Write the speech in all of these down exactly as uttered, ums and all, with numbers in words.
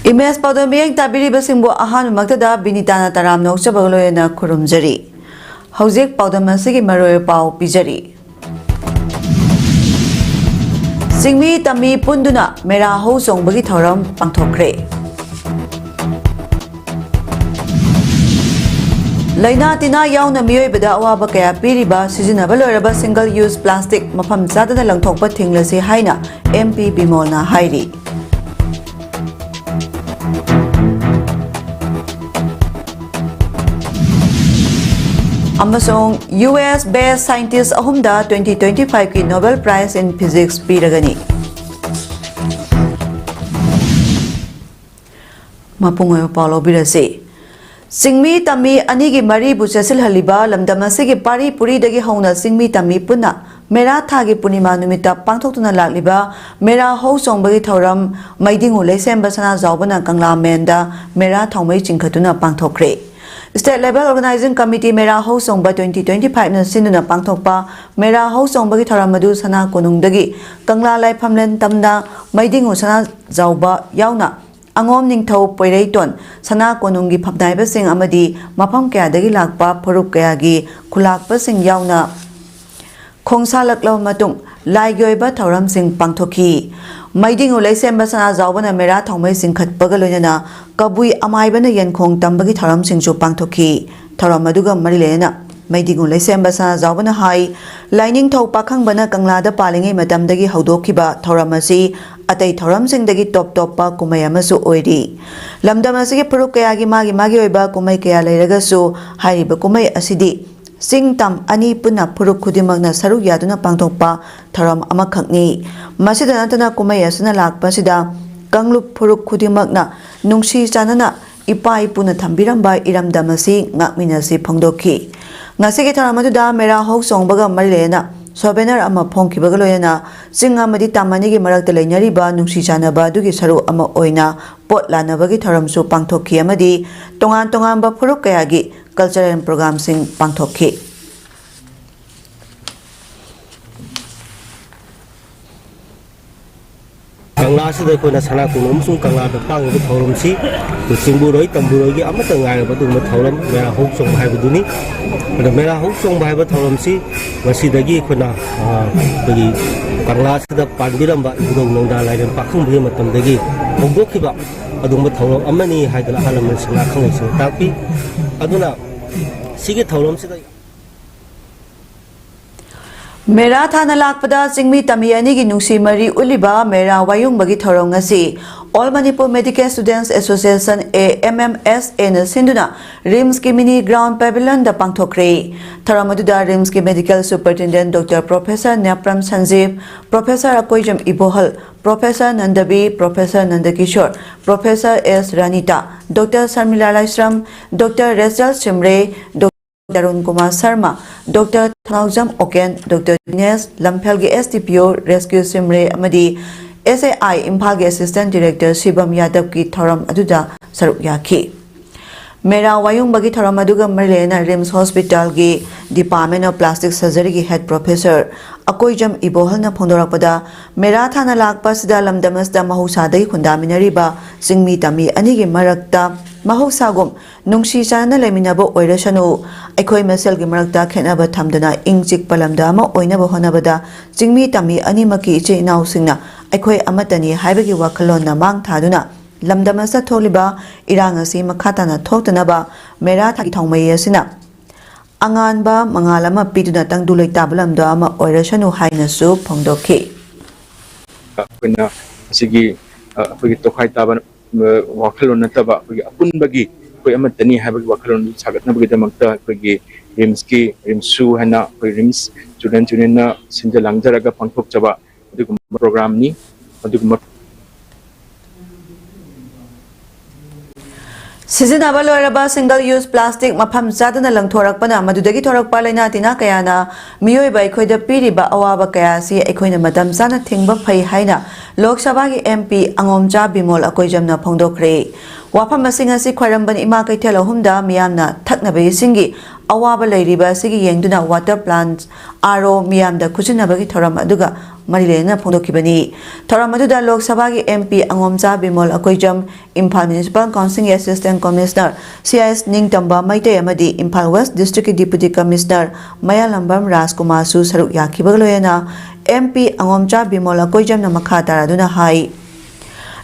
Image ꯄꯥꯎꯗꯝ ꯃꯤꯠꯌꯦꯡ ꯇꯥꯕꯤꯔꯤꯕꯁꯤꯡꯕꯨ ꯑꯍꯥꯟꯕꯃꯛꯇꯗ ꯕꯤꯅꯤꯇꯥꯅ ꯇꯔꯥꯝꯅ ꯑꯣꯛꯆꯕꯒ ꯂꯣꯏꯅꯅ ꯈꯨꯔꯨꯝꯖꯔꯤ꯫ ꯍꯧꯖꯤꯛ ꯄꯥꯎꯗꯝ ꯑꯁꯤꯒꯤ ꯃꯔꯨꯑꯣꯏꯕ ꯄꯥꯎ ꯄꯤꯖꯔꯤ꯫ ꯆꯤꯡꯃꯤ ꯇꯝꯃꯤ ꯄꯨꯟꯗꯨꯅ ꯃꯦꯔꯥ ꯍꯧ ꯆꯣꯡꯕꯒꯤ ꯊꯧꯔꯝ ꯄꯥꯡꯊꯣꯛꯈ꯭ꯔꯦ꯫ ꯂꯥꯏꯅꯥ ꯇꯤꯟꯅꯥ ꯌꯥꯎꯅ ꯃꯤꯑꯣꯏꯕꯗ ꯑꯋꯥꯕ ꯀꯌꯥ ꯄꯤꯔꯤꯕ ꯁꯤꯖꯤꯟꯅꯕ ꯂꯣꯏꯔꯕ single use plastic ꯃꯐꯝ ꯆꯥꯗꯅ ꯂꯪꯊꯣꯛꯄ ꯊꯤꯡꯂꯁꯤ ꯍꯥꯏꯅ M P ꯕꯤꯃꯣꯜꯅ ꯍꯥꯏꯔꯤ꯫ ꯑꯃꯁꯨꯡ U S based scientist ꯑꯍꯨꯝꯗ twenty twenty-five ꯀꯤ Nobel Prize in Physics ꯄꯤꯔꯒꯅꯤ꯫ ꯃꯄꯨꯡ ꯑꯣꯏꯕ ꯄꯥꯎ ꯂꯧꯕꯤꯔꯁꯤ꯫ ꯆꯤꯡꯃꯤ ꯇꯝꯃꯤ ꯑꯅꯤꯒꯤ ꯃꯔꯤꯕꯨ ꯆꯦꯠꯁꯤꯜꯍꯜꯂꯤꯕ ꯂꯝꯗꯝ ꯑꯁꯤꯒꯤ ꯄꯥꯔꯤ ꯄꯨꯔꯤꯗꯒꯤ ꯍꯧꯅ ꯆꯤꯡꯃꯤ ꯇꯝꯃꯤ ꯄꯨꯟꯅ ꯃꯦꯔꯥ ꯊꯥꯒꯤ ꯄꯨꯔꯅꯤꯃꯥ ꯅꯨꯃꯤꯠꯇ ꯄꯥꯡꯊꯣꯛꯇꯨꯅ ꯂꯥꯛꯂꯤꯕ ꯃꯦꯔꯥ ꯍꯧ ꯆꯣꯡꯕꯒꯤ ꯊꯧꯔꯝ ꯃꯩꯗꯤꯡꯉꯨ ꯂꯩꯁꯦꯝꯕ ꯁꯅꯥꯖꯥꯎꯕꯅ ꯀꯪꯂꯥ ꯃꯦꯟꯗ ꯃꯦꯔꯥ ꯊꯥꯎꯃꯩ ꯆꯤꯡꯈꯠꯇꯨꯅ ꯄꯥꯡꯊꯣꯛꯈ꯭ꯔꯦ꯫ State Level Organizing Committee ꯃꯦꯔꯥ ꯍꯧ ꯆꯣꯡꯕ twenty twenty-five ꯅ ꯁꯤꯟꯗꯨꯅ ꯄꯥꯡꯊꯣꯛꯄ ꯃꯦꯔꯥ ꯍꯧ ꯆꯣꯡꯕꯒꯤ ꯊꯧꯔꯝ ꯑꯗꯨ ꯁꯅꯥ ꯀꯣꯅꯨꯡꯗꯒꯤ ꯀꯪꯂꯥ ꯂꯥꯏꯐꯝꯂꯦꯟ ꯇꯝꯅ ꯃꯩꯗꯤꯡꯉꯨ ꯁꯅꯥꯖꯥꯎꯕ ꯌꯥꯎꯅ ꯑꯉꯣꯝ ꯅꯤꯡꯊꯧ, ꯄꯣꯏꯔꯩꯇꯣꯟ, ꯁꯅꯥ ꯀꯣꯅꯨꯡꯒꯤ ꯐꯝꯅꯥꯏꯕꯁꯤꯡ ꯑꯃꯗꯤ ꯃꯐꯝ ꯀꯌꯥꯗꯒꯤ ꯂꯥꯛꯄ ꯐꯨꯔꯨꯞ ꯀꯌꯥꯒꯤ ꯈꯨꯂꯥꯛꯄꯁꯤꯡ ꯌꯥꯎꯅ ꯈꯣꯡꯁꯥꯂꯛꯂꯕ ꯃꯇꯨꯡ ꯂꯥꯏꯒꯤ ꯑꯣꯏꯕ ꯊꯧꯔꯝꯁꯤꯡ ꯄꯥꯡꯊꯣꯛꯈꯤ꯫ ꯃꯩꯗꯤꯡꯉꯨ ꯂꯩꯁꯦꯝꯕ ꯁꯅꯥꯖꯥꯎꯕꯅ ꯃꯦꯔꯥ ꯊꯥꯎꯃꯩ ꯆꯤꯡꯈꯠꯄꯒ ꯂꯣꯏꯅꯅ ꯀꯕꯨꯏ ꯑꯃꯥꯏꯕꯅ ꯌꯦꯟꯈꯣꯡ ꯇꯝꯕꯒꯤ ꯊꯧꯔꯝꯁꯤꯡꯁꯨ ꯄꯥꯡꯊꯣꯛꯈꯤ꯫ ꯊꯧꯔꯝ ꯑꯗꯨꯒ ꯃꯔꯤ ꯂꯩꯅꯅ ꯃꯩꯗꯤꯡꯉꯨ ꯂꯩꯁꯦꯝꯕ ꯁꯅꯥꯖꯥꯎꯕꯅ ꯍꯥꯏ, ꯂꯥꯏꯅꯤꯡꯊꯧ ꯄꯥꯈꯪꯕꯅ ꯀꯪꯂꯥꯗ ꯄꯥꯜꯂꯤꯉꯩ ꯃꯇꯝꯗꯒꯤ ꯍꯧꯗꯣꯛꯈꯤꯕ ꯊꯧꯔꯝ ꯑꯁꯤ ꯑꯇꯩ ꯊꯧꯔꯝꯁꯤꯡꯗꯒꯤ ꯇꯣꯞ ꯇꯣꯞꯄ ꯀꯨꯝꯍꯩ ꯑꯃꯁꯨ ꯑꯣꯏꯔꯤ꯫ ꯂꯝꯗꯝ ꯑꯁꯤꯒꯤ ꯐꯨꯔꯨꯞ ꯀꯌꯥꯒꯤ ꯃꯥꯒꯤ ꯃꯥꯒꯤ ꯑꯣꯏꯕ ꯀꯨꯝꯍꯩ ꯀꯌꯥ ꯂꯩꯔꯒꯁꯨ ꯍꯥꯏꯔꯤꯕ ꯀꯨꯝꯍꯩ ꯑꯁꯤꯗꯤ ꯆꯤꯡ ꯇꯝ ꯑꯅꯤ ꯄꯨꯟꯅ ꯐꯨꯔꯨꯞ ꯈꯨꯗꯤꯡꯃꯛꯅ ꯁꯔꯨꯛ ꯌꯥꯗꯨꯅ ꯄꯥꯡꯊꯣꯛꯄ ꯊꯧꯔꯝ ꯑꯃꯈꯛꯅꯤ꯫ ꯃꯁꯤꯗ ꯅꯠꯇꯅ ꯀꯨꯝꯍꯩ ꯑꯁꯤꯅ ꯂꯥꯛꯄꯁꯤꯗ ꯀꯥꯡꯂꯨꯞ ꯐꯨꯔꯨꯞ ꯈꯨꯗꯤꯡꯃꯛꯅ ꯅꯨꯡꯁꯤ ꯆꯥꯟꯅꯅ ꯏꯄꯥ ꯏꯄꯨꯅ ꯊꯝꯕꯤꯔꯝꯕ ꯏꯔꯝꯗꯝ ꯑꯁꯤ ꯉꯥꯛꯃꯤꯟꯅꯁꯤ ꯐꯣꯡꯗꯣꯛꯈꯤ꯫ ꯉꯁꯤꯒꯤ ꯊꯧꯔꯝ ꯑꯗꯨꯗ ꯃꯦꯔꯥ ꯍꯧ ꯆꯣꯡꯕꯒ ꯃꯔꯤ ꯂꯩꯅꯅ souvenir ꯑꯃ ꯐꯣꯡꯈꯤꯕꯒ ꯂꯣꯏꯅꯅ ꯆꯤꯡ ꯑꯃꯗꯤ ꯇꯝ ꯑꯅꯤꯒꯤ ꯃꯔꯛꯇ ꯂꯩꯅꯔꯤꯕ ꯅꯨꯡꯁꯤ ꯆꯥꯟꯅꯕ ꯑꯗꯨꯒꯤ ꯁꯔꯨꯛ ꯑꯃ ꯑꯣꯏꯅ ꯄꯣꯠ ꯂꯥꯟꯅꯕꯒꯤ ꯊꯧꯔꯝꯁꯨ ꯄꯥꯡꯊꯣꯛꯈꯤ ꯑꯃꯗꯤ ꯇꯣꯉꯥꯟ ꯇꯣꯉꯥꯟꯕ ꯐꯨꯔꯨꯞ ꯀꯌꯥꯒꯤ cultural programꯁꯤꯡ ꯄꯥꯡꯊꯣꯛꯈꯤ꯫ ꯀꯪꯂꯥꯁꯤꯗ ꯑꯩꯈꯣꯏꯅ ꯁꯅꯥ ꯀꯣꯅꯨꯡ ꯑꯃꯁꯨꯡ ꯀꯪꯂꯥꯗ ꯄꯥꯡꯂꯤꯕ ꯊꯧꯔꯝꯁꯤ ꯑꯩꯈꯣꯏ ꯆꯤꯡꯕꯨꯔꯣꯏ ꯇꯝꯕꯨꯔꯣꯏꯒꯤ ꯑꯃꯠꯇ ꯉꯥꯏꯔꯕ ꯑꯗꯨꯒꯨꯝꯕ ꯊꯧꯔꯝ ꯃꯦꯔꯥ ꯍꯧ ꯆꯣꯡꯕ ꯍꯥꯏꯕꯗꯨꯅꯤ꯫ ꯑꯗꯣ ꯃꯦꯔꯥ ꯍꯧ ꯆꯣꯡꯕ ꯍꯥꯏꯕ ꯊꯧꯔꯝꯁꯤ ꯉꯁꯤꯗꯒꯤ ꯑꯩꯈꯣꯏꯅ, ꯑ, ꯑꯩꯈꯣꯏꯒꯤ ꯀꯪꯂꯥꯁꯤꯗ ꯄꯥꯟꯕꯤꯔꯝꯕ ꯏꯕꯨꯙꯧ ꯅꯣꯡꯗꯥ ꯂꯥꯏꯔꯦꯝ ꯄꯥꯈꯪꯕꯒꯤ ꯃꯇꯝꯗꯒꯤ ꯍꯧꯗꯣꯛꯈꯤꯕ ꯑꯗꯨꯒꯨꯝꯕ ꯊꯧꯔꯝ ꯑꯃꯅꯤ ꯍꯥꯏꯗꯅ ꯑꯍꯜ ꯂꯃꯟꯁꯤꯡꯅ ꯑꯈꯪ ꯑꯍꯩꯁꯤꯡꯅ ꯇꯥꯛꯄꯤ꯫ ꯑꯗꯨꯅ ꯁꯤꯒꯤ ꯊꯧꯔꯝꯁꯤꯗ ꯃꯦꯔꯥ ꯊꯥꯅ ꯂꯥꯛꯄꯗ ꯆꯤꯡꯃꯤ ꯇꯝꯃꯤ ꯑꯅꯤꯒꯤ ꯅꯨꯡꯁꯤ ꯃꯔꯤ ꯎꯠꯂꯤꯕ ꯃꯦꯔꯥ ꯋꯥꯌꯨꯡꯕꯒꯤ ꯊꯧꯔꯝ ꯉꯁꯤ All Manipur Medical Students Association, A M M S A ꯅ ꯁꯤꯟꯗꯨꯅ ꯔꯤꯝꯁꯀꯤ ꯃꯤꯅꯤ ꯒ꯭ꯔꯥꯎꯟ ꯄꯦꯚꯤꯂꯤꯌꯟꯗ ꯄꯥꯡꯊꯣꯛꯈ꯭ꯔꯦ꯫ ꯊꯧꯔꯝ ꯑꯗꯨꯗ ꯔꯤꯝꯁꯀꯤ medical superintendent doctor professor Nepram Sanjib, professor Akoijam Ibohal, professor Nandabi, professor Nandakishore, professor S Ranita, doctor Sharmila Laishram, doctor Rachel Simre, doctor Tarun Kumar Sharma, doctor Thounaojam Oken, doctor Dinesh ꯂꯝꯐꯦꯜꯒꯤ S D P O rescue Simre ꯑꯃꯗꯤ S A I ꯏꯝꯐꯥꯜꯒꯤ assistant director Shivam ꯌꯥꯗꯕꯀꯤ ꯊꯧꯔꯝ ꯑꯗꯨꯗ ꯁꯔꯨꯛ ꯌꯥꯈꯤ꯫ ꯃꯦꯔꯥ ꯋꯥꯌꯨꯡꯕꯒꯤ ꯊꯧꯔꯝ ꯑꯗꯨꯒ ꯃꯔꯤ ꯂꯩꯅꯅ ꯔꯤꯝꯁ ꯍꯣꯁꯄꯤꯇꯥꯜꯒꯤ Department of Plastic Surgery ꯒꯤ ꯍꯦꯗ ꯄ꯭ꯔꯣꯐꯦꯁꯔ ꯑꯀꯣꯏꯖꯝ ꯏꯕꯣꯍꯜꯅ ꯐꯣꯡꯗꯣꯔꯛꯄꯗ, ꯃꯦꯔꯥ ꯊꯥꯅ ꯂꯥꯛꯄ ꯑꯁꯤꯗ ꯂꯝꯗꯝ ꯑꯁꯤꯗ ꯃꯍꯧꯁꯥꯗꯒꯤ ꯈꯨꯟꯗꯥꯃꯤꯟꯅꯔꯤꯕ ꯆꯤꯡꯃꯤ ꯇꯝꯃꯤ ꯑꯅꯤꯒꯤ ꯃꯔꯛꯇ ꯃꯍꯧꯁꯥꯒꯨꯝ ꯅꯨꯡꯁꯤ ꯆꯥꯟꯅꯅ ꯂꯩꯃꯤꯟꯅꯕ ꯑꯣꯏꯔꯁꯅꯨ, ꯑꯩꯈꯣꯏ ꯃꯁꯦꯜꯒꯤ ꯃꯔꯛꯇ ꯈꯦꯠꯅꯕ ꯊꯝꯗꯨꯅ ꯏꯪ ꯆꯤꯛꯄ ꯂꯝꯗꯝ ꯑꯃ ꯑꯣꯏꯅꯕ ꯍꯣꯠꯅꯕꯗ ꯆꯤꯡꯃꯤ ꯇꯝꯃꯤ ꯑꯅꯤꯃꯛꯀꯤ ꯏꯆꯤꯜ ꯏꯅꯥꯎꯁꯤꯡꯅ ꯑꯩꯈꯣꯏ ꯑꯃꯠꯇꯅꯤ ꯍꯥꯏꯕꯒꯤ ꯋꯥꯈꯜꯂꯣꯟꯅ ꯃꯥꯡ ꯊꯥꯗꯨꯅ ꯂꯝꯗꯝ ꯑꯁꯤꯗ ꯊꯣꯛꯂꯤꯕ ꯏꯔꯥꯡ ꯑꯁꯤ ꯃꯈꯥ ꯇꯥꯅ ꯊꯣꯛꯇꯅꯕ ꯃꯦꯔꯥ ꯊꯥꯒꯤ ꯊꯧꯃꯩ ꯑꯁꯤꯅ ꯑꯉꯥꯟꯕ ꯃꯉꯥꯜ ꯑꯃ ꯄꯤꯗꯨꯅ ꯇꯪꯗꯨ ꯂꯩꯇꯥꯕ ꯂꯝꯗꯝ ꯑꯃ ꯑꯣꯏꯔꯁꯅꯨ ꯍꯥꯏꯅꯁꯨ ꯐꯣꯡꯗꯣꯛꯈꯤ꯫ ꯑꯩꯈꯣꯏꯅ ꯑꯁꯤꯒꯤ, ꯑ, ꯑꯩꯈꯣꯏꯒꯤ ꯇꯣꯈꯥꯏ ꯇꯥꯕ, ꯑ, ꯋꯥꯈꯜꯂꯣꯟ ꯅꯠꯇꯕ ꯑꯩꯈꯣꯏꯒꯤ ꯑꯄꯨꯟꯕꯒꯤ ꯑꯩꯈꯣꯏ ꯑꯃꯠꯇꯅꯤ ꯍꯥꯏꯕꯒꯤ ꯋꯥꯈꯜꯂꯣꯟ ꯁꯥꯒꯠꯅꯕꯒꯤꯗꯃꯛꯇ ꯑꯩꯈꯣꯏꯒꯤ ꯔꯤꯝꯁꯀꯤ, ꯔꯤꯝꯁꯁꯨ ꯍꯥꯏꯅ ꯑꯩꯈꯣꯏ ꯔꯤꯝꯁ ꯁ꯭ꯇꯨꯗꯦꯟꯠꯁ ꯌꯨꯅꯤꯌꯟꯅ ꯁꯤꯟꯖ ꯂꯥꯡꯖꯔꯒ ꯄꯥꯡꯊꯣꯛꯆꯕ ꯑꯗꯨꯒꯨꯝꯕ ꯄ꯭ꯔꯣꯒ꯭ꯔꯥꯝꯅꯤ꯫ ꯑꯗꯨꯒꯨꯝꯕ ꯁꯤꯖꯤꯟꯅꯕ ꯂꯣꯏꯔꯕ ꯁꯤꯡꯒꯜ ꯌꯨꯁ ꯄ꯭ꯂꯥꯁꯇꯤꯛ ꯃꯐꯝ ꯆꯥꯗꯅ ꯂꯪꯊꯣꯔꯛꯄꯅ ꯃꯗꯨꯗꯒꯤ ꯊꯣꯔꯛꯄ ꯂꯥꯏꯅꯥ ꯇꯤꯟꯅꯥ ꯀꯌꯥꯅ ꯃꯤꯑꯣꯏꯕ ꯑꯩꯈꯣꯏꯗ ꯄꯤꯔꯤꯕ ꯑꯋꯥꯕ ꯀꯌꯥ ꯑꯁꯤ ꯑꯩꯈꯣꯏꯅ ꯃꯇꯝ ꯆꯥꯅ ꯊꯤꯡꯕ ꯐꯩ ꯍꯥꯏꯅ ꯂꯣꯛ ꯁꯚꯥꯒꯤ M P ꯑꯉꯣꯝꯆꯥ ꯕꯤꯃꯣꯜ ꯑꯀꯣꯏꯖꯝꯅ ꯐꯣꯡꯗꯣꯛꯈ꯭ꯔꯦ꯫ ꯋꯥꯐꯝ ꯑꯁꯤꯡ ꯑꯁꯤ ꯈ꯭ꯋꯥꯏꯔꯝꯕꯟ ꯏꯃꯥ ꯀꯩꯊꯦꯜ ꯑꯍꯨꯝꯗ ꯃꯤꯌꯥꯝꯅ ꯊꯛꯅꯕ ꯏꯁꯤꯡꯒꯤ ꯑꯋꯥꯕ ꯂꯩꯔꯤꯕ ꯑꯁꯤꯒꯤ ꯌꯦꯡꯗꯨꯅ water plants, RO, ꯃꯤꯌꯥꯝꯗ ꯈꯨꯠꯁꯤꯟꯅꯕꯒꯤ ꯊꯧꯔꯝ ꯑꯗꯨꯒ ꯃꯔꯤ ꯂꯩꯅꯅ ꯐꯣꯡꯗꯣꯛꯈꯤꯕꯅꯤ꯫ ꯊꯧꯔꯝ ꯑꯗꯨꯗ ꯂꯣꯛ ꯁꯚꯥꯒꯤ MP ꯑꯉꯣꯝꯆꯥ Bimol Akoijam, Imphal Municipal Councilꯒꯤ Assistant Commissioner C S ꯅꯤꯡꯇꯝꯕ ꯃꯩꯇꯩ ꯑꯃꯗꯤ ꯏꯝꯐꯥꯜ West Districtꯀꯤ Deputy Commissioner ꯃꯌꯥꯂꯝꯕꯝ ꯔꯥꯖꯀꯨꯃꯥꯔꯁꯨ ꯁꯔꯨꯛ ꯌꯥꯈꯤꯕꯒ ꯂꯣꯏꯅꯅ MP ꯑꯉꯣꯝꯆꯥ ꯕꯤꯃꯣꯜ ꯑꯀꯣꯏꯖꯝꯅ ꯃꯈꯥ ꯇꯥꯔꯗꯨꯅ ꯍꯥꯏ,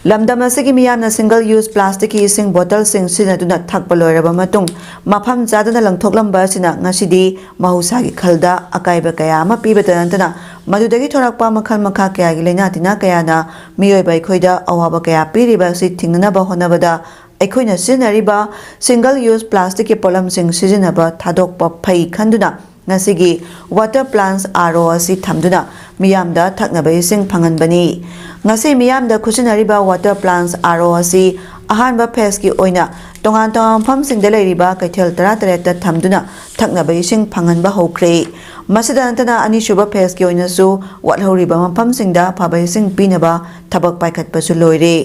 ꯂꯝꯗꯝ ꯑꯁꯤꯒꯤ ꯃꯤꯌꯥꯝꯅ single use plasticꯀꯤ ꯏꯁꯤꯡ ꯕꯣꯇꯜꯁꯤꯡ ꯁꯤꯖꯤꯟꯅꯗꯨꯅ ꯊꯛꯄ ꯂꯣꯏꯔꯕ ꯃꯇꯨꯡ, ꯃꯐꯝ ꯆꯥꯗꯅ ꯂꯪꯊꯣꯛꯂꯝꯕ ꯑꯁꯤꯅ ꯉꯁꯤꯗꯤ ꯃꯍꯧꯁꯥꯒꯤ ꯈꯜꯗ ꯑꯀꯥꯏꯕ ꯀꯌꯥ ꯑꯃ ꯄꯤꯕꯇ ꯅꯠꯇꯅ, ꯃꯗꯨꯗꯒꯤ ꯊꯣꯔꯛꯄ ꯃꯈꯜ ꯃꯈꯥ ꯀꯌꯥꯒꯤ ꯂꯥꯏꯅꯥ ꯇꯤꯟꯅꯥ ꯀꯌꯥꯅ ꯃꯤꯑꯣꯏꯕ ꯑꯩꯈꯣꯏꯗ ꯑꯋꯥꯕ ꯀꯌꯥ ꯄꯤꯔꯤꯕ ꯑꯁꯤ ꯊꯤꯡꯅꯅꯕ ꯍꯣꯠꯅꯕꯗ, ꯑꯩꯈꯣꯏꯅ ꯁꯤꯖꯤꯟꯅꯔꯤꯕ single use plasticꯀꯤ ꯄꯣꯠꯂꯝꯁꯤꯡ ꯁꯤꯖꯤꯟꯅꯕ ꯊꯥꯗꯣꯛꯄ ꯐꯩ ꯈꯟꯗꯨꯅ, ꯉꯁꯤꯒꯤ water plants RO ꯑꯁꯤ ꯊꯝꯗꯨꯅ ꯃꯤꯌꯥꯝꯗ ꯊꯛꯅꯕ ꯏꯁꯤꯡ ꯐꯪꯍꯟꯕꯅꯤ꯫ ꯉꯁꯤ ꯃꯤꯌꯥꯝꯗ ꯈꯨꯠꯁꯤꯟꯅꯔꯤꯕ water plants RO ꯑꯁꯤ ꯑꯍꯥꯟꯕ phaseꯀꯤ ꯑꯣꯏꯅ ꯇꯣꯉꯥꯟ ꯇꯣꯉꯥꯟꯕ ꯃꯐꯝꯁꯤꯡꯗ ꯂꯩꯔꯤꯕ ꯀꯩꯊꯦꯜ ꯇꯔꯥꯇꯔꯦꯠꯇ ꯊꯝꯗꯨꯅ ꯊꯛꯅꯕ ꯏꯁꯤꯡ ꯐꯪꯍꯟꯕ ꯍꯧꯈ꯭ꯔꯦ꯫ ꯃꯁꯤꯗ ꯅꯠꯇꯅ ꯑꯅꯤꯁꯨꯕ phaseꯀꯤ ꯑꯣꯏꯅꯁꯨ ꯋꯥꯠꯍꯧꯔꯤꯕ ꯃꯐꯝꯁꯤꯡꯗ ꯑꯐꯕ ꯏꯁꯤꯡ ꯄꯤꯅꯕ ꯊꯕꯛ ꯄꯥꯏꯈꯠꯄꯁꯨ ꯂꯣꯏꯔꯦ꯫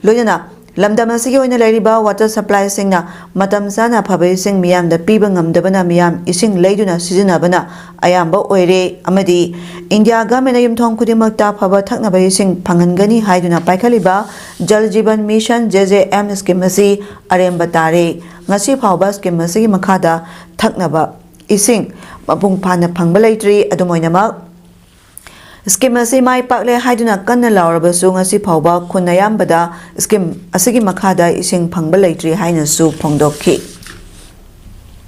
ꯂꯣꯏꯅꯅ ꯂꯝꯗꯝ ꯑꯁꯤꯒꯤ ꯑꯣꯏꯅ ꯂꯩꯔꯤꯕ water supplyꯁꯤꯡꯅ ꯃꯇꯝ ꯆꯥꯅ ꯑꯐꯕ ꯏꯁꯤꯡ ꯃꯤꯌꯥꯝꯗ ꯄꯤꯕ ꯉꯝꯗꯕꯅ ꯃꯤꯌꯥꯝ ꯏꯁꯤꯡ ꯂꯩꯗꯨꯅ ꯁꯤꯖꯤꯟꯅꯕꯅ ꯑꯌꯥꯝꯕ ꯑꯣꯏꯔꯦ ꯑꯃꯗꯤ India governmentꯅ ꯌꯨꯝꯊꯣꯡ ꯈꯨꯗꯤꯡꯃꯛꯇ ꯑꯐꯕ ꯊꯛꯅꯕ ꯏꯁꯤꯡ ꯐꯪꯍꯟꯒꯅꯤ ꯍꯥꯏꯗꯨꯅ ꯄꯥꯏꯈꯠꯂꯤꯕ Jal Jeevan Mission, JJM, scheme ꯑꯁꯤ ꯑꯔꯦꯝꯕ ꯇꯥꯔꯦ꯫ ꯉꯁꯤ ꯐꯥꯎꯕ scheme ꯑꯁꯤꯒꯤ ꯃꯈꯥꯗ ꯊꯛꯅꯕ ꯏꯁꯤꯡ ꯃꯄꯨꯡ ꯐꯥꯅ ꯐꯪꯕ ꯂꯩꯇ꯭ꯔꯤ꯫ ꯑꯗꯨꯝ ꯑꯣꯏꯅꯃꯛ, scheme ꯑꯁꯤ ꯃꯥꯏ ꯄꯥꯛꯂꯦ ꯍꯥꯏꯗꯨꯅ ꯀꯟꯅ ꯂꯥꯎꯔꯕꯁꯨ, ꯉꯁꯤ ꯐꯥꯎꯕ ꯈꯨꯟ ꯑꯌꯥꯝꯕꯗ scheme ꯑꯁꯤꯒꯤ ꯃꯈꯥꯗ ꯏꯁꯤꯡ ꯐꯪꯕ ꯂꯩꯇ꯭ꯔꯤ ꯍꯥꯏꯅꯁꯨ ꯐꯣꯡꯗꯣꯛꯈꯤ꯫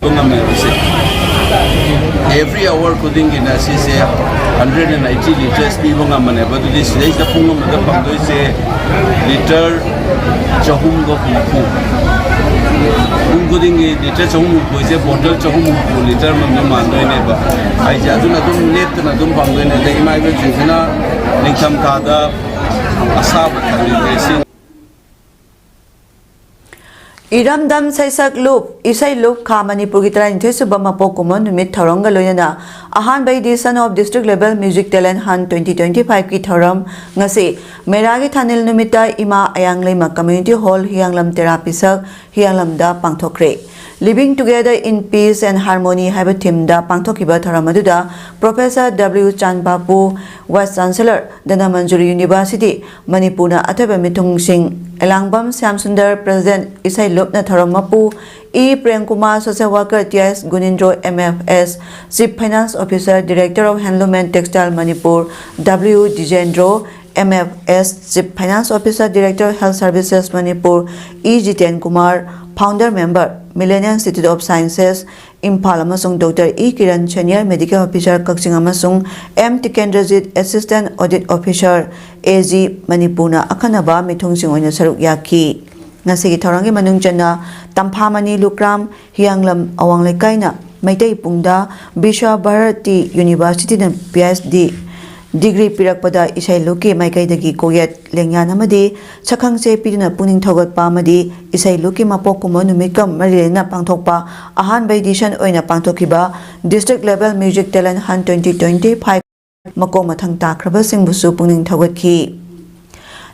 ꯉꯝꯃꯦꯕꯁꯦ꯫ Every hour ꯈꯨꯗꯤꯡꯒꯤꯅ ꯁꯤꯁꯦ hundred and eighty litres ꯄꯤꯕ ꯉꯝꯕꯅꯦꯕ꯫ ꯑꯗꯨꯗꯤ ꯁꯤꯗꯩꯁꯤꯗ ꯄꯨꯡ ꯑꯃꯗ ꯐꯪꯗꯣꯏꯁꯦ litre ꯆꯍꯨꯝꯒ ꯍꯨꯝꯐꯨ꯫ ꯄꯨꯡ ꯈꯨꯗꯤꯡꯒꯤ litre ꯆꯍꯨꯝ ꯍꯨꯝꯐꯨꯁꯦ, bottle ꯆꯍꯨꯝ ꯍꯨꯝꯐꯨ litre ꯑꯃꯃꯝ ꯃꯥꯟꯗꯣꯏꯅꯦꯕ꯫ ꯍꯥꯏꯁꯦ ꯑꯗꯨꯅ ꯑꯗꯨꯝ ꯂꯦꯞꯇꯅ ꯑꯗꯨꯝ ꯐꯪꯗꯣꯏꯅꯦ꯫ ꯑꯗꯩ ꯏꯃꯥ ꯏꯕꯦꯟꯁꯤꯡꯁꯤꯅ ꯅꯤꯡꯊꯝ ꯊꯥꯗ ꯑꯁꯥꯕ ꯊꯛꯅꯤꯡꯕ ꯏꯁꯤꯡ꯫ ꯏꯔꯝꯗꯝ ꯁꯩꯁꯛ ꯂꯨꯞ, ꯏꯁꯩ ꯂꯨꯞ ꯈꯥ ꯃꯅꯤꯄꯨꯔꯒꯤ ꯇꯔꯥꯅꯤꯊꯣꯏ ꯁꯨꯕ ꯃꯄꯣꯛ ꯀꯨꯝꯑꯣꯟ ꯅꯨꯃꯤꯠ ꯊꯧꯔꯝꯒ ꯂꯣꯏꯅꯅ ꯑꯍꯥꯟꯕ edition of District Level Music Talent Hunt twenty twenty fiveꯀꯤ ꯊꯧꯔꯝ ꯉꯁꯤ ꯃꯦꯔꯥꯒꯤ ꯊꯥꯅꯤꯜ ꯅꯨꯃꯤꯠꯇ ꯏꯃꯥ ꯑꯌꯥꯡꯂꯩꯃ Community Hall, ꯍꯤꯌꯥꯡꯂꯝ Tera Pishak, ꯍꯤꯌꯥꯡꯂꯝꯗ ꯄꯥꯡꯊꯣꯛꯈ꯭ꯔꯦ꯫ Living Together in Peace and Harmony ꯍꯥꯏꯕ ꯊꯤꯝꯗ ꯄꯥꯡꯊꯣꯛꯈꯤꯕ ꯊꯧꯔꯝ ꯑꯗꯨꯗ Professor W ꯆꯥꯟꯕꯥꯄꯨ, Vice Chancellor, Dhanamanjuri University, ꯃꯅꯤꯄꯨꯔꯅ ꯑꯊꯣꯏꯕ ꯃꯤꯊꯨꯡꯁꯤꯡ, ꯑꯦꯂꯥꯡꯕꯝ ꯁ꯭ꯌꯥꯝ ꯁꯨꯟꯗꯔ, President, ꯏꯁꯩ ꯂꯨꯞꯅ ꯊꯧꯔꯝ ꯃꯄꯨ E Prem Kumar, Social Worker, T S Gunindro, M F S, Chief Finance Officer, Director of Handloom and Textile Manipur, W ꯗꯤꯖꯦꯟꯗ꯭ꯔꯣ, M F S, Chief Finance Officer, Director, Health Services Manipur, E Jiten Kumar, Founder Member, Millennium Institute of Sciences, Imphal, ꯑꯃꯁꯨꯡ doctor E Kiran, Senior Medical Officer, ꯀꯛꯆꯤꯡ, ꯑꯃꯁꯨꯡ M Tikendrajit, Assistant Audit Officer, A G, ꯃꯅꯤꯄꯨꯔꯅ ꯑꯈꯟꯅꯕ ꯃꯤꯊꯨꯡꯁꯤꯡ ꯑꯣꯏꯅ ꯁꯔꯨꯛ ꯌꯥꯈꯤ꯫ ꯉꯁꯤꯒꯤ ꯊꯧꯔꯝꯒꯤ ꯃꯅꯨꯡ ꯆꯟꯅ ꯇꯝꯐꯥꯃꯅꯤ ꯂꯨꯀ꯭ꯔꯥꯝ, ꯍꯤꯌꯥꯡꯂꯝ ꯑꯋꯥꯡ ꯂꯩꯀꯥꯏꯅ Meitei ꯄꯨꯡꯗ Visva Bharti Universityꯅ P H D degree ꯄꯤꯔꯛꯄꯗ ꯏꯁꯩ ꯂꯨꯞꯀꯤ ꯃꯥꯏꯀꯩꯗꯒꯤ ꯀꯣꯛꯌꯦꯠ ꯂꯦꯡꯌꯥꯟ ꯑꯃꯗꯤ ꯁꯛꯈꯪꯆꯦ ꯄꯤꯗꯨꯅ ꯄꯨꯛꯅꯤꯡ ꯊꯧꯒꯠꯄ ꯑꯃꯗꯤ ꯏꯁꯩ ꯂꯨꯞꯀꯤ ꯃꯄꯣꯛ ꯀꯨꯝꯑꯣꯟ ꯅꯨꯃꯤꯠꯀ ꯃꯔꯤ ꯂꯩꯅꯅ ꯄꯥꯡꯊꯣꯛꯄ ꯑꯍꯥꯟꯕ edition ꯑꯣꯏꯅ ꯄꯥꯡꯊꯣꯛꯈꯤꯕ District Level Music Talent Hunt twenty twenty-five ꯃꯀꯣꯛ ꯃꯊꯪ ꯇꯥꯈ꯭ꯔꯕꯁꯤꯡꯕꯨꯁꯨ ꯄꯨꯛꯅꯤꯡ ꯊꯧꯒꯠꯈꯤ꯫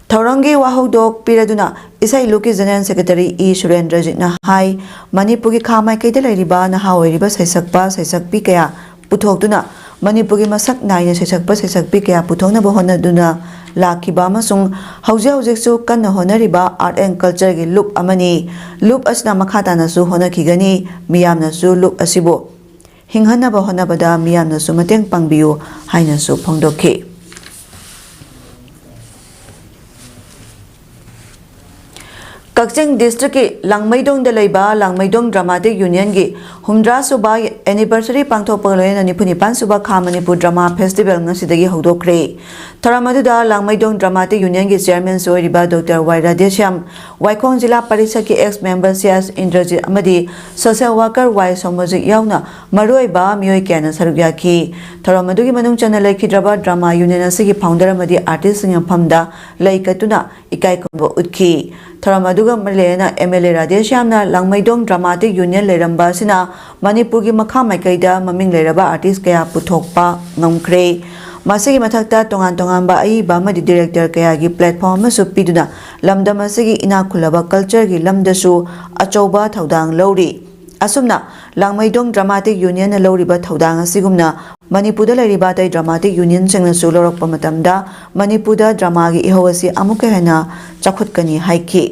ꯊꯧꯔꯝꯒꯤ ꯋꯥꯍꯧꯗꯣꯛ ꯄꯤꯔꯗꯨꯅ ꯏꯁꯩ ꯂꯨꯞꯀꯤ General Secretary ꯏ ꯁꯨꯔꯦꯟꯗ꯭ꯔꯖꯤꯠꯅ ꯍꯥꯏ, ꯃꯅꯤꯄꯨꯔꯒꯤ ꯈꯥ ꯃꯥꯏꯀꯩꯗ ꯂꯩꯔꯤꯕ ꯅꯍꯥ ꯑꯣꯏꯔꯤꯕ ꯁꯩꯁꯛꯄ ꯁꯩꯁꯛꯄꯤ ꯀꯌꯥ ꯄꯨꯊꯣꯛꯇꯨꯅ ꯃꯅꯤꯄꯨꯔꯒꯤ ꯃꯁꯛ ꯅꯥꯏꯅ ꯁꯩꯁꯛꯄ ꯁꯩꯁꯛꯄꯤ ꯀꯌꯥ ꯄꯨꯊꯣꯛꯅꯕ ꯍꯣꯠꯅꯗꯨꯅ ꯂꯥꯛꯈꯤꯕ ꯑꯃꯁꯨꯡ ꯍꯧꯖꯤꯛ ꯍꯧꯖꯤꯛꯁꯨ ꯀꯟꯅ ꯍꯣꯠꯅꯔꯤꯕ Art and Cultureꯒꯤ ꯂꯨꯞ ꯑꯃꯅꯤ꯫ ꯂꯨꯞ ꯑꯁꯤꯅ ꯃꯈꯥ ꯇꯥꯅꯁꯨ ꯍꯣꯠꯅꯈꯤꯒꯅꯤ꯫ ꯃꯤꯌꯥꯝꯅꯁꯨ ꯂꯨꯞ ꯑꯁꯤꯕꯨ ꯍꯤꯡꯍꯟꯅꯕ ꯍꯣꯠꯅꯕꯗ ꯃꯤꯌꯥꯝꯅꯁꯨ ꯃꯇꯦꯡ ꯄꯥꯡꯕꯤꯌꯨ ꯍꯥꯏꯅꯁꯨ ꯐꯣꯡꯗꯣꯛꯈꯤ꯫ ꯀꯛꯆꯤꯡ districtꯀꯤ ꯂꯥꯡꯃꯩꯗꯣꯡꯗ ꯂꯩꯕ ꯂꯥꯡꯃꯩꯗꯣꯡ Dramatic Unionꯒꯤ ꯍꯨꯝꯗ꯭ꯔꯥ ꯁꯨꯕ anniversary ꯄꯥꯡꯊꯣꯛꯄꯒ ꯂꯣꯏꯅꯅ ꯅꯤꯐꯨ ꯅꯤꯄꯥꯟ ꯁꯨꯕ ꯈꯥ ꯃꯅꯤꯄꯨꯔ Drama Festival ꯉꯁꯤꯗꯒꯤ ꯍꯧꯗꯣꯛꯈ꯭ꯔꯦ꯫ ꯊꯧꯔꯝ ꯑꯗꯨꯗ ꯂꯥꯡꯃꯩꯗꯣꯡ Dramatic Unionꯒꯤ chairmanꯁꯨ ꯑꯣꯏꯔꯤꯕ ꯗꯣꯛꯇꯔ ꯋꯥꯏ ꯔꯥꯙꯦꯁ꯭ꯌꯥꯝ, ꯋꯥꯏꯈꯣꯡ ꯖꯤꯂꯥ ꯄꯔꯤꯁꯠꯀꯤ ex member C S Indrajit ꯑꯃꯗꯤ social worker ꯋꯥꯏ ꯁꯣꯃꯣꯖꯤꯠ ꯌꯥꯎꯅ ꯃꯔꯨꯑꯣꯏꯕ ꯃꯤꯑꯣꯏ ꯀꯌꯥꯅ ꯁꯔꯨꯛ ꯌꯥꯈꯤ꯫ ꯊꯧꯔꯝ ꯑꯗꯨꯒꯤ ꯃꯅꯨꯡ ꯆꯟꯅ ꯂꯩꯈꯤꯗ꯭ꯔꯕ drama union ꯑꯁꯤꯒꯤ founder ꯑꯃꯗꯤ artistꯁꯤꯡ ꯃꯐꯝꯗ ꯂꯩ ꯀꯠꯇꯨꯅ ꯏꯀꯥꯏ ꯈꯨꯝꯅꯕ ꯎꯠꯈꯤ꯫ ꯊꯧꯔꯝ ꯑꯗꯨꯒ ꯃꯔꯤ ꯂꯩꯅꯅ M L A ꯔꯥꯙꯦꯁ꯭ꯌꯥꯝꯅ ꯂꯥꯡꯃꯩꯗꯣꯡ Dramatic Union ꯂꯩꯔꯝꯕ ꯑꯁꯤꯅ ꯃꯅꯤꯄꯨꯔꯒꯤ ꯃꯈꯥ ꯃꯥꯏꯀꯩꯗ ꯃꯃꯤꯡ ꯂꯩꯔꯕ artist ꯀꯌꯥ ꯄꯨꯊꯣꯛꯄ ꯉꯝꯈ꯭ꯔꯦ꯫ ꯃꯁꯤꯒꯤ ꯃꯊꯛꯇ ꯇꯣꯉꯥꯟ ꯇꯣꯉꯥꯟꯕ ꯑꯏꯕ ꯑꯃꯗꯤ director ꯀꯌꯥꯒꯤ platform ꯑꯃꯁꯨ ꯄꯤꯗꯨꯅ ꯂꯝꯗꯝ ꯑꯁꯤꯒꯤ ꯏꯅꯥꯛ ꯈꯨꯜꯂꯕ cultureꯒꯤ ꯂꯝꯗꯁꯨ ꯑꯆꯧꯕ ꯊꯧꯗꯥꯡ ꯂꯧꯔꯤ꯫ ꯑꯁꯨꯝꯅ ꯂꯥꯡꯃꯩꯗꯣꯡ ꯗ꯭ꯔꯃꯥꯇꯤꯛ ꯌꯨꯅꯤꯌꯟꯅ ꯂꯧꯔꯤꯕ ꯊꯧꯗꯥꯡ ꯑꯁꯤꯒꯨꯝꯅ ꯃꯅꯤꯄꯨꯔꯗ ꯂꯩꯔꯤꯕ ꯑꯇꯩ ꯗ꯭ꯔꯃꯥꯇꯤꯛ ꯌꯨꯅꯤꯌꯟꯁꯤꯡꯅꯁꯨ ꯂꯧꯔꯛꯄ ꯃꯇꯝꯗ ꯃꯅꯤꯄꯨꯔꯗ ꯗ꯭ꯔꯃꯥꯒꯤ ꯏꯍꯧ ꯑꯁꯤ ꯑꯃꯨꯛꯀ ꯍꯦꯟꯅ ꯆꯥꯎꯈꯠꯀꯅꯤ ꯍꯥꯏꯈꯤ꯫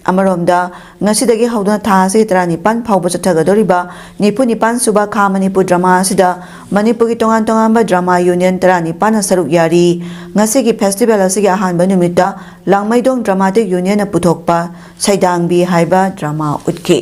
ꯑꯃꯔꯣꯝꯗ, ꯉꯁꯤꯗꯒꯤ ꯍꯧꯗꯨꯅ ꯊꯥ ꯑꯁꯤꯒꯤ ꯇꯔꯥꯅꯤꯄꯥꯟ ꯐꯥꯎꯕ ꯆꯠꯊꯒꯗꯧꯔꯤꯕ ꯅꯤꯐꯨ ꯅꯤꯄꯥꯟ ꯁꯨꯕ ꯈꯥ ꯃꯅꯤꯄꯨꯔ ꯗ꯭ꯔꯃꯥ ꯑꯁꯤꯗ ꯃꯅꯤꯄꯨꯔꯒꯤ ꯇꯣꯉꯥꯟ ꯇꯣꯉꯥꯟꯕ ꯗ꯭ꯔꯃꯥ ꯌꯨꯅꯤꯌꯟ ꯇꯔꯥꯅꯤꯄꯥꯟꯅ ꯁꯔꯨꯛ ꯌꯥꯔꯤ꯫ ꯉꯁꯤꯒꯤ ꯐꯦꯁꯇꯤꯚꯦꯜ ꯑꯁꯤꯒꯤ ꯑꯍꯥꯟꯕ ꯅꯨꯃꯤꯠꯇ ꯂꯥꯡꯃꯩꯗꯣꯡ ꯗ꯭ꯔꯃꯥꯇꯤꯛ ꯌꯨꯅꯤꯌꯟꯅ ꯄꯨꯊꯣꯛꯄ ꯁꯩꯗꯥꯡꯕꯤ ꯍꯥꯏꯕ ꯗ꯭ꯔꯃꯥ ꯎꯠꯈꯤ꯫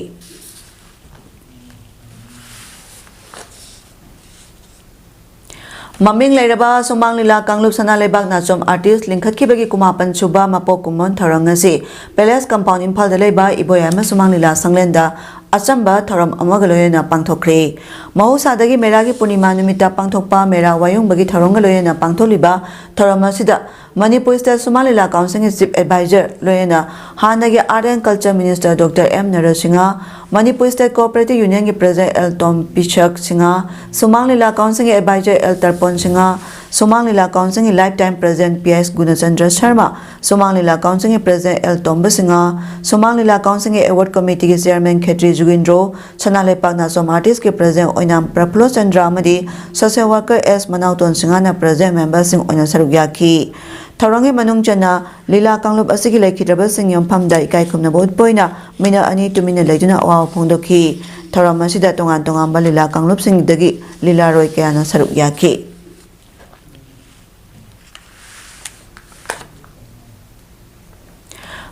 ꯃꯃꯤꯡ ꯂꯩꯔꯕ ꯁꯨꯃꯥꯡ ꯂꯤꯂꯥ ꯀꯥꯡꯂꯨꯞ ꯁꯅꯥ ꯂꯩꯕꯥꯛ ꯅꯥꯆꯣꯝ ꯑꯥꯔꯇꯤꯁ ꯂꯤꯡꯈꯠꯈꯤꯕꯒꯤ ꯀꯨꯟꯃꯥꯄꯟ ꯁꯨꯕ ꯃꯄꯣꯛ ꯀꯨꯝꯑꯣꯟ ꯊꯧꯔꯝ ꯉꯁꯤ ꯄꯦꯂꯦꯁ ꯀꯝꯄꯥꯎꯟ ꯏꯝꯐꯥꯜꯗ ꯂꯩꯕ ꯏꯕꯣꯌꯥꯏꯃ ꯁꯨꯃꯥꯡ ꯂꯤꯂꯥ ꯁꯪꯂꯦꯟꯗ ꯑꯆꯝꯕ ꯊꯧꯔꯝ ꯑꯃꯒ ꯂꯣꯏꯅꯅ ꯄꯥꯡꯊꯣꯛꯈ꯭ꯔꯦ꯫ ꯃꯍꯧꯁꯥꯗꯒꯤ ꯃꯦꯔꯥꯒꯤ ꯄꯨꯔꯅꯤꯃꯥ ꯅꯨꯃꯤꯠꯇ ꯄꯥꯡꯊꯣꯛꯄ ꯃꯦꯔꯥ ꯋꯥꯌꯨꯡꯕꯒꯤ ꯊꯧꯔꯝꯒ ꯂꯣꯏꯅꯅ ꯄꯥꯡꯊꯣꯛꯂꯤꯕ ꯊꯧꯔꯝ ꯑꯁꯤꯗ ꯃꯅꯤꯄꯨꯔ ꯁ꯭ꯇꯦꯠ ꯁꯨꯃꯥꯡ ꯂꯤꯂꯥ ꯀꯥꯎꯟꯁꯤꯜꯒꯤ ꯆꯤꯐ ꯑꯦꯗꯚꯥꯏꯖꯔ ꯂꯣꯏꯅꯅ ꯍꯥꯟꯅꯒꯤ art and culture minister doctor M Narasingha, Manipur state cooperative ꯌꯨꯅꯤꯌꯟꯒꯤ ꯄ꯭ꯔꯦꯁꯤꯗꯦꯟꯠ ꯑꯦꯜ ꯇꯣꯝ ꯄꯤꯁꯛ ꯁꯤꯡꯍ, ꯁꯨꯃꯥꯡ ꯂꯤꯂꯥ ꯀꯥꯎꯟꯁꯤꯜꯒꯤ ꯑꯦꯗꯚꯥꯏꯖꯔ ꯑꯦꯜ ꯇꯔꯄꯣꯟ ꯁꯤꯡꯍ, ꯁꯨꯃꯥꯡ ꯂꯤꯂꯥ ꯀꯥꯎꯟꯁꯤꯜꯒꯤ life time president P S Gunachandra Sharma, Sumang Lila ꯀꯥꯎꯟꯁꯤꯜꯒꯤ ꯄ꯭ꯔꯦꯁꯤꯗꯦꯟꯠ ꯑꯦꯜ ꯇꯣꯝꯕ ꯁꯤꯡꯍ, ꯁꯨꯃꯥꯡ ꯂꯤꯂꯥ ꯀꯥꯎꯟꯁꯤꯜꯒꯤ ꯑꯦꯋꯥꯔꯗ ꯀꯃꯤꯇꯤꯒꯤ ꯆꯤꯌꯔꯃꯦꯟ ꯈꯦꯇ꯭ꯔꯤ ꯖꯨꯒꯤꯟꯗ꯭ꯔꯣ, ꯁꯅꯥ ꯂꯩꯄꯥꯛ ꯅꯥꯆꯣꯝ ꯑꯥꯔꯇꯤꯁꯀꯤ ꯄ꯭ꯔꯦꯁꯤꯗꯦꯟꯠ ꯑꯣꯏꯅꯥꯝ ꯄ꯭ꯔꯐꯨꯜꯂ ꯆꯟꯗ꯭ꯔ ꯑꯃꯗꯤ ꯁꯣꯁꯤꯌꯦꯜ ꯋꯥꯔꯀꯔ ꯑꯦꯁ ꯃꯅꯥꯎꯇꯣꯟ ꯁꯤꯡꯍꯅ ꯄ꯭ꯔꯦꯁꯤꯗꯦꯟꯠ ꯃꯦꯝꯕꯔꯁꯤꯡ ꯑꯣꯏꯅ ꯁꯔꯨꯛ ꯌꯥꯈꯤ꯫ ꯊꯧꯔꯝꯒꯤ ꯃꯅꯨꯡ ꯆꯟꯅ ꯂꯤꯂꯥ ꯀꯥꯡꯂꯨꯞ ꯑꯁꯤꯒꯤ ꯂꯩꯈꯤꯗ꯭ꯔꯕꯁꯤꯡ ꯌꯨꯝꯐꯝꯗ ꯏꯀꯥꯏ ꯈꯨꯝꯅꯕ ꯎꯠꯄ ꯑꯣꯏꯅ ꯃꯤꯅꯠ ꯑꯅꯤ ꯇꯨꯃꯤꯟꯅ ꯂꯩꯗꯨꯅ ꯑꯋꯥꯕ ꯐꯣꯡꯗꯣꯛꯈꯤ꯫ ꯊꯧꯔꯝ ꯑꯁꯤꯗ ꯇꯣꯉꯥꯟ ꯇꯣꯉꯥꯟꯕ ꯂꯤꯂꯥ ꯀꯥꯡꯂꯨꯞꯁꯤꯡꯗꯒꯤ ꯂꯤꯂꯥꯔꯣꯏ ꯀꯌꯥꯅ ꯁꯔꯨꯛ ꯌꯥꯈꯤ꯫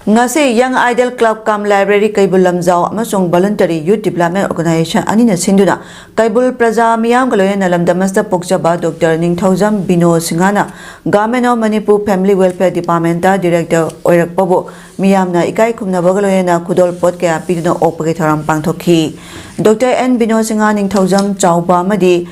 ꯉꯁꯤ Young Idol Club cum Library Keibul Lamjao ꯑꯃꯁꯨꯡ Voluntary Youth Development Organization ꯑꯅꯤꯅ ꯁꯤꯟꯗꯨꯅ ꯀꯩꯕꯨꯜ ꯄ꯭ꯔꯖꯥ ꯃꯤꯌꯥꯝꯒ ꯂꯣꯏꯅꯅ ꯂꯝꯗꯝ ꯑꯁꯤꯗ ꯄꯣꯛꯆꯕ ꯗꯣꯛꯇꯔ ꯅꯤꯡꯊꯧꯖꯝ ꯕꯤꯅꯣ ꯁꯤꯡꯍꯅ Government of Manipur Family Welfare Departmentꯇ director ꯑꯣꯏꯔꯛꯄꯕꯨ ꯃꯤꯌꯥꯝꯅ ꯏꯀꯥꯏ ꯈꯨꯝꯅꯕꯒ ꯂꯣꯏꯅꯅ ꯈꯨꯗꯣꯜꯄꯣꯠ ꯀꯌꯥ ꯄꯤꯗꯨꯅ ꯑꯣꯛꯄꯒꯤ ꯊꯧꯔꯝ ꯄꯥꯡꯊꯣꯛꯈꯤ꯫ ꯗꯣꯛꯇꯔ ꯑꯦꯟ ꯕꯤꯅꯣ ꯁꯤꯡꯍ ꯅꯤꯡꯊꯧꯖꯝ ꯆꯥꯎꯕ ꯑꯃꯗꯤ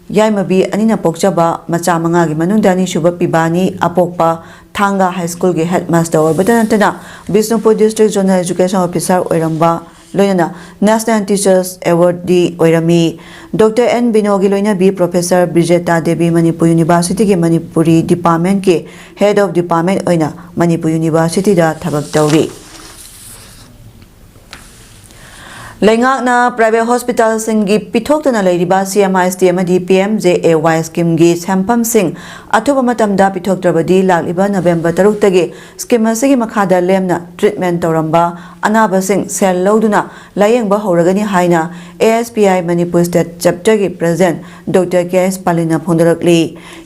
ꯌꯥꯏꯃꯕꯤ ꯑꯅꯤꯅ ꯄꯣꯛꯆꯕ ꯃꯆꯥ ꯃꯉꯥꯒꯤ ꯃꯅꯨꯡꯗ ꯑꯅꯤꯁꯨꯕ ꯄꯤꯕꯥꯅꯤ ꯑꯄꯣꯛꯄ ꯊꯥꯡꯒ ꯍꯥꯏ ꯁ꯭ꯀꯨꯜꯒꯤ ꯍꯦꯗ ꯃꯥꯁꯇꯔ ꯑꯣꯏꯕꯇ ꯅꯠꯇꯅ Bishnupur district zonal education officer ꯑꯣꯏꯔꯝꯕ ꯂꯣꯏꯅꯅ National Teachers Awardꯗꯤ ꯑꯣꯏꯔꯝꯃꯤ꯫ ꯗꯣꯛꯇꯔ ꯑꯦꯟ ꯕꯤꯅꯣꯒꯤ ꯂꯣꯏꯅꯕꯤ ꯄ꯭ꯔꯣꯐꯦꯁꯔ ꯕ꯭ꯔꯤꯖꯦꯇꯥ ꯗꯦꯕꯤ ꯃꯅꯤꯄꯨꯔ ꯌꯨꯅꯤꯚꯔꯁꯤꯇꯤꯒꯤ ꯃꯅꯤꯄꯨꯔꯤ ꯗꯤꯄꯥꯔꯠꯃꯦꯟꯠꯀꯤ Head of Department ꯑꯣꯏꯅ ꯃꯅꯤꯄꯨꯔ ꯌꯨꯅꯤꯚꯔꯁꯤꯇꯤꯗ ꯊꯕꯛ ꯇꯧꯔꯤ꯫ ꯂꯩꯉꯥꯛꯅ private hospitalꯁꯤꯡꯒꯤ ꯄꯤꯊꯣꯛꯇꯨꯅ ꯂꯩꯔꯤꯕ C M I S T ꯑꯃꯗꯤ P M J A Y schemeꯒꯤ ꯁꯦꯟꯐꯝꯁꯤꯡ ꯑꯊꯨꯕ ꯃꯇꯝꯗ ꯄꯤꯊꯣꯛꯇ꯭ꯔꯕꯗꯤ ꯂꯥꯛꯂꯤꯕ November ꯇꯔꯨꯛꯇꯒꯤ scheme ꯑꯁꯤꯒꯤ ꯃꯈꯥꯗ ꯂꯦꯝꯅ treatment ꯇꯧꯔꯝꯕ ꯑꯅꯥꯕꯁꯤꯡ ꯁꯦꯜ ꯂꯧꯗꯨꯅ ꯂꯥꯌꯦꯡꯕ ꯍꯧꯔꯒꯅꯤ ꯍꯥꯏꯅ A S P I Manipur State Chapterꯒꯤ President Doctor K S ꯄꯥꯂꯤꯟꯅ ꯐꯣꯡꯗꯣꯔꯛꯂꯤ꯫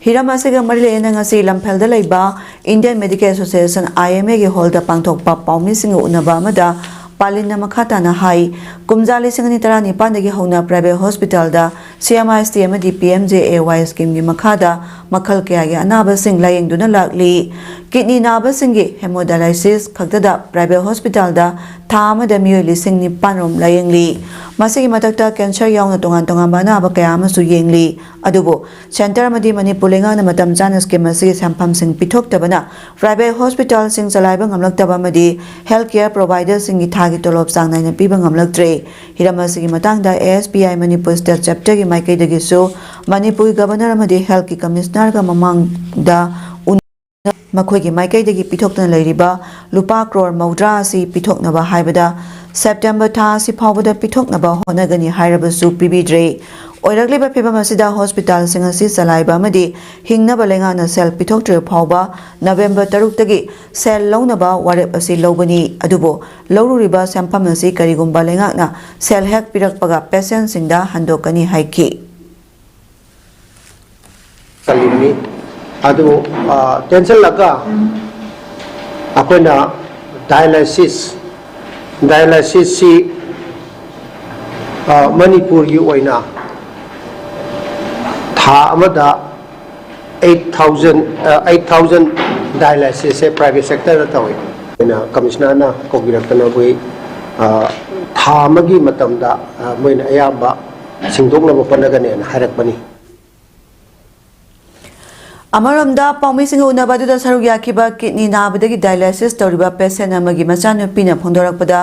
ꯍꯤꯔꯝ ꯑꯁꯤꯒ ꯃꯔꯤ ꯂꯩꯅꯅ ꯉꯁꯤ ꯂꯝꯐꯦꯜꯗ ꯂꯩꯕ Indian Medical Association, I M Aꯒꯤ hallꯗ ꯄꯥꯡꯊꯣꯛꯄ ꯄꯥꯎꯃꯤꯁꯤꯡꯒ ꯎꯅꯕ ꯑꯃꯗ ꯄꯥꯂꯤꯟꯅ ꯃꯈꯥ ꯇꯥꯅ ꯍꯥꯏ, ꯀꯨꯝꯖꯥ ꯂꯤꯁꯤꯡ ꯑꯅꯤ ꯇꯔꯥꯅꯤꯄꯥꯟꯗꯒꯤ ꯍꯧꯅ private hospitalꯗ C M I S T ꯑꯃꯗꯤ P M J A Y schemeꯒꯤ ꯃꯈꯥꯗ ꯃꯈꯜ ꯀꯌꯥꯒꯤ ꯑꯅꯥꯕꯁꯤꯡ ꯂꯥꯌꯦꯡꯗꯨꯅ ꯂꯥꯛꯂꯤ꯫ Kidney ꯅꯥꯕꯁꯤꯡꯒꯤ hemodialysis ꯈꯛꯇꯗ private hospitalꯗ ꯊꯥ ꯑꯃꯗ ꯃꯤꯑꯣꯏ ꯂꯤꯁꯤꯡ ꯅꯤꯄꯥꯟ ꯔꯣꯝ ꯂꯥꯌꯦꯡꯂꯤ꯫ ꯃꯁꯤꯒꯤ ꯃꯊꯛꯇ cancer ꯌꯥꯎꯅ ꯇꯣꯉꯥꯟ ꯇꯣꯉꯥꯟꯕ ꯑꯅꯥꯕ ꯀꯌꯥ ꯑꯃꯁꯨ ꯌꯦꯡꯂꯤ꯫ ꯑꯗꯨꯕꯨ centre ꯑꯃꯗꯤ ꯃꯅꯤꯄꯨꯔ ꯂꯩꯉꯥꯛꯅ ꯃꯇꯝ ꯆꯥꯅ scheme ꯑꯁꯤꯒꯤ ꯁꯦꯟꯐꯝꯁꯤꯡ ꯄꯤꯊꯣꯛꯇꯕꯅ private hospitalꯁꯤꯡ ꯆꯂꯥꯏꯕ ꯉꯝꯂꯛꯇꯕ ꯑꯃꯗꯤ health care providerꯁꯤꯡꯒꯤ ꯊꯥꯒꯤ ꯇꯣꯂꯣꯞ ꯆꯥꯡ ꯅꯥꯏꯅ ꯄꯤꯕ ꯉꯝꯂꯛꯇ꯭ꯔꯦ꯫ ꯍꯤꯔꯝ ꯑꯁꯤꯒꯤ ꯃꯇꯥꯡꯗ A S P I Manipur State Chapterꯒꯤ ꯃꯥꯏꯀꯩꯗꯒꯤꯁꯨ ꯃꯅꯤꯄꯨꯔꯒꯤ Governor ꯑꯃꯗꯤ Healthꯀꯤ Commissionerꯒ ꯃꯃꯥꯡꯗ ꯎꯅ ꯃꯈꯣꯏꯒꯤ ꯃꯥꯏꯀꯩꯗꯒꯤ ꯄꯤꯊꯣꯛꯇꯨꯅ ꯂꯩꯔꯤꯕ ꯂꯨꯄꯥ ꯀ꯭ꯔꯣꯔ ꯃꯧꯗ꯭ꯔꯥ ꯑꯁꯤ ꯄꯤꯊꯣꯛꯅꯕ ꯍꯥꯏꯕꯗ September ꯊꯥ ꯑꯁꯤ ꯐꯥꯎꯕꯗ ꯄꯤꯊꯣꯛꯅꯕ ꯍꯣꯠꯅꯒꯅꯤ ꯍꯥꯏꯔꯕꯁꯨ ꯄꯤꯕꯤꯗ꯭ꯔꯦ꯫ ꯑꯣꯏꯔꯛꯂꯤꯕ ꯐꯤꯕꯝ ꯑꯁꯤꯗ hospitalꯁꯤꯡ ꯑꯁꯤ ꯆꯂꯥꯏꯕ ꯑꯃꯗꯤ ꯍꯤꯡꯅꯕ ꯂꯩꯉꯥꯛꯅ ꯁꯦꯜ ꯄꯤꯊꯣꯛꯇ꯭ꯔꯤꯕ ꯐꯥꯎꯕ November ꯇꯔꯨꯛꯇꯒꯤ ꯁꯦꯜ ꯂꯧꯅꯕ ꯋꯥꯔꯦꯞ ꯑꯁꯤ ꯂꯧꯒꯅꯤ꯫ ꯑꯗꯨꯕꯨ ꯂꯧꯔꯨꯔꯤꯕ ꯁꯦꯟꯐꯝ ꯑꯁꯤ ꯀꯔꯤꯒꯨꯝꯕ ꯂꯩꯉꯥꯛꯅ ꯁꯦꯜ ꯍꯦꯛ ꯄꯤꯔꯛꯄꯒ patientꯁꯤꯡꯗ ꯍꯟꯗꯣꯛꯀꯅꯤ ꯍꯥꯏꯈꯤ꯫ ꯆꯜꯂꯤꯕꯅꯤ꯫ ꯑꯗꯨ, ꯑ, ꯇꯦꯟꯁꯤꯜꯂꯒ ꯑꯩꯈꯣꯏꯅ dialysis, dialysisꯁꯤ, ꯑ, ꯃꯅꯤꯄꯨꯔꯒꯤ ꯑꯣꯏꯅ ꯊꯥ ꯑꯃꯗ eight thousand, ꯑ, eight thousand dialysisꯁꯦ private sectorꯗ ꯇꯧꯏ꯫ ꯑꯩꯅ Commissionerꯅ ꯀꯧꯕꯤꯔꯛꯇꯅ ꯑꯩꯈꯣꯏ, ꯑ, ꯊꯥ ꯑꯃꯒꯤ ꯃꯇꯝꯗ, ꯑ, ꯃꯣꯏꯅ ꯑꯌꯥꯝꯕ ꯁꯤꯡꯗꯣꯛꯅꯕ ꯍꯣꯠꯅꯒꯅꯦꯅ ꯍꯥꯏꯔꯛꯄꯅꯤ꯫ ꯑꯃꯔꯣꯝꯗ, ꯄꯥꯎꯃꯤꯁꯤꯡꯒ ꯎꯅꯕ ꯑꯗꯨꯗ ꯁꯔꯨꯛ ꯌꯥꯈꯤꯕ kidney ꯅꯥꯕꯗꯒꯤ dialysis ꯇꯧꯔꯤꯕ patient ꯑꯃꯒꯤ ꯃꯆꯥꯅꯨꯄꯤꯅ ꯐꯣꯡꯗꯣꯔꯛꯄꯗ,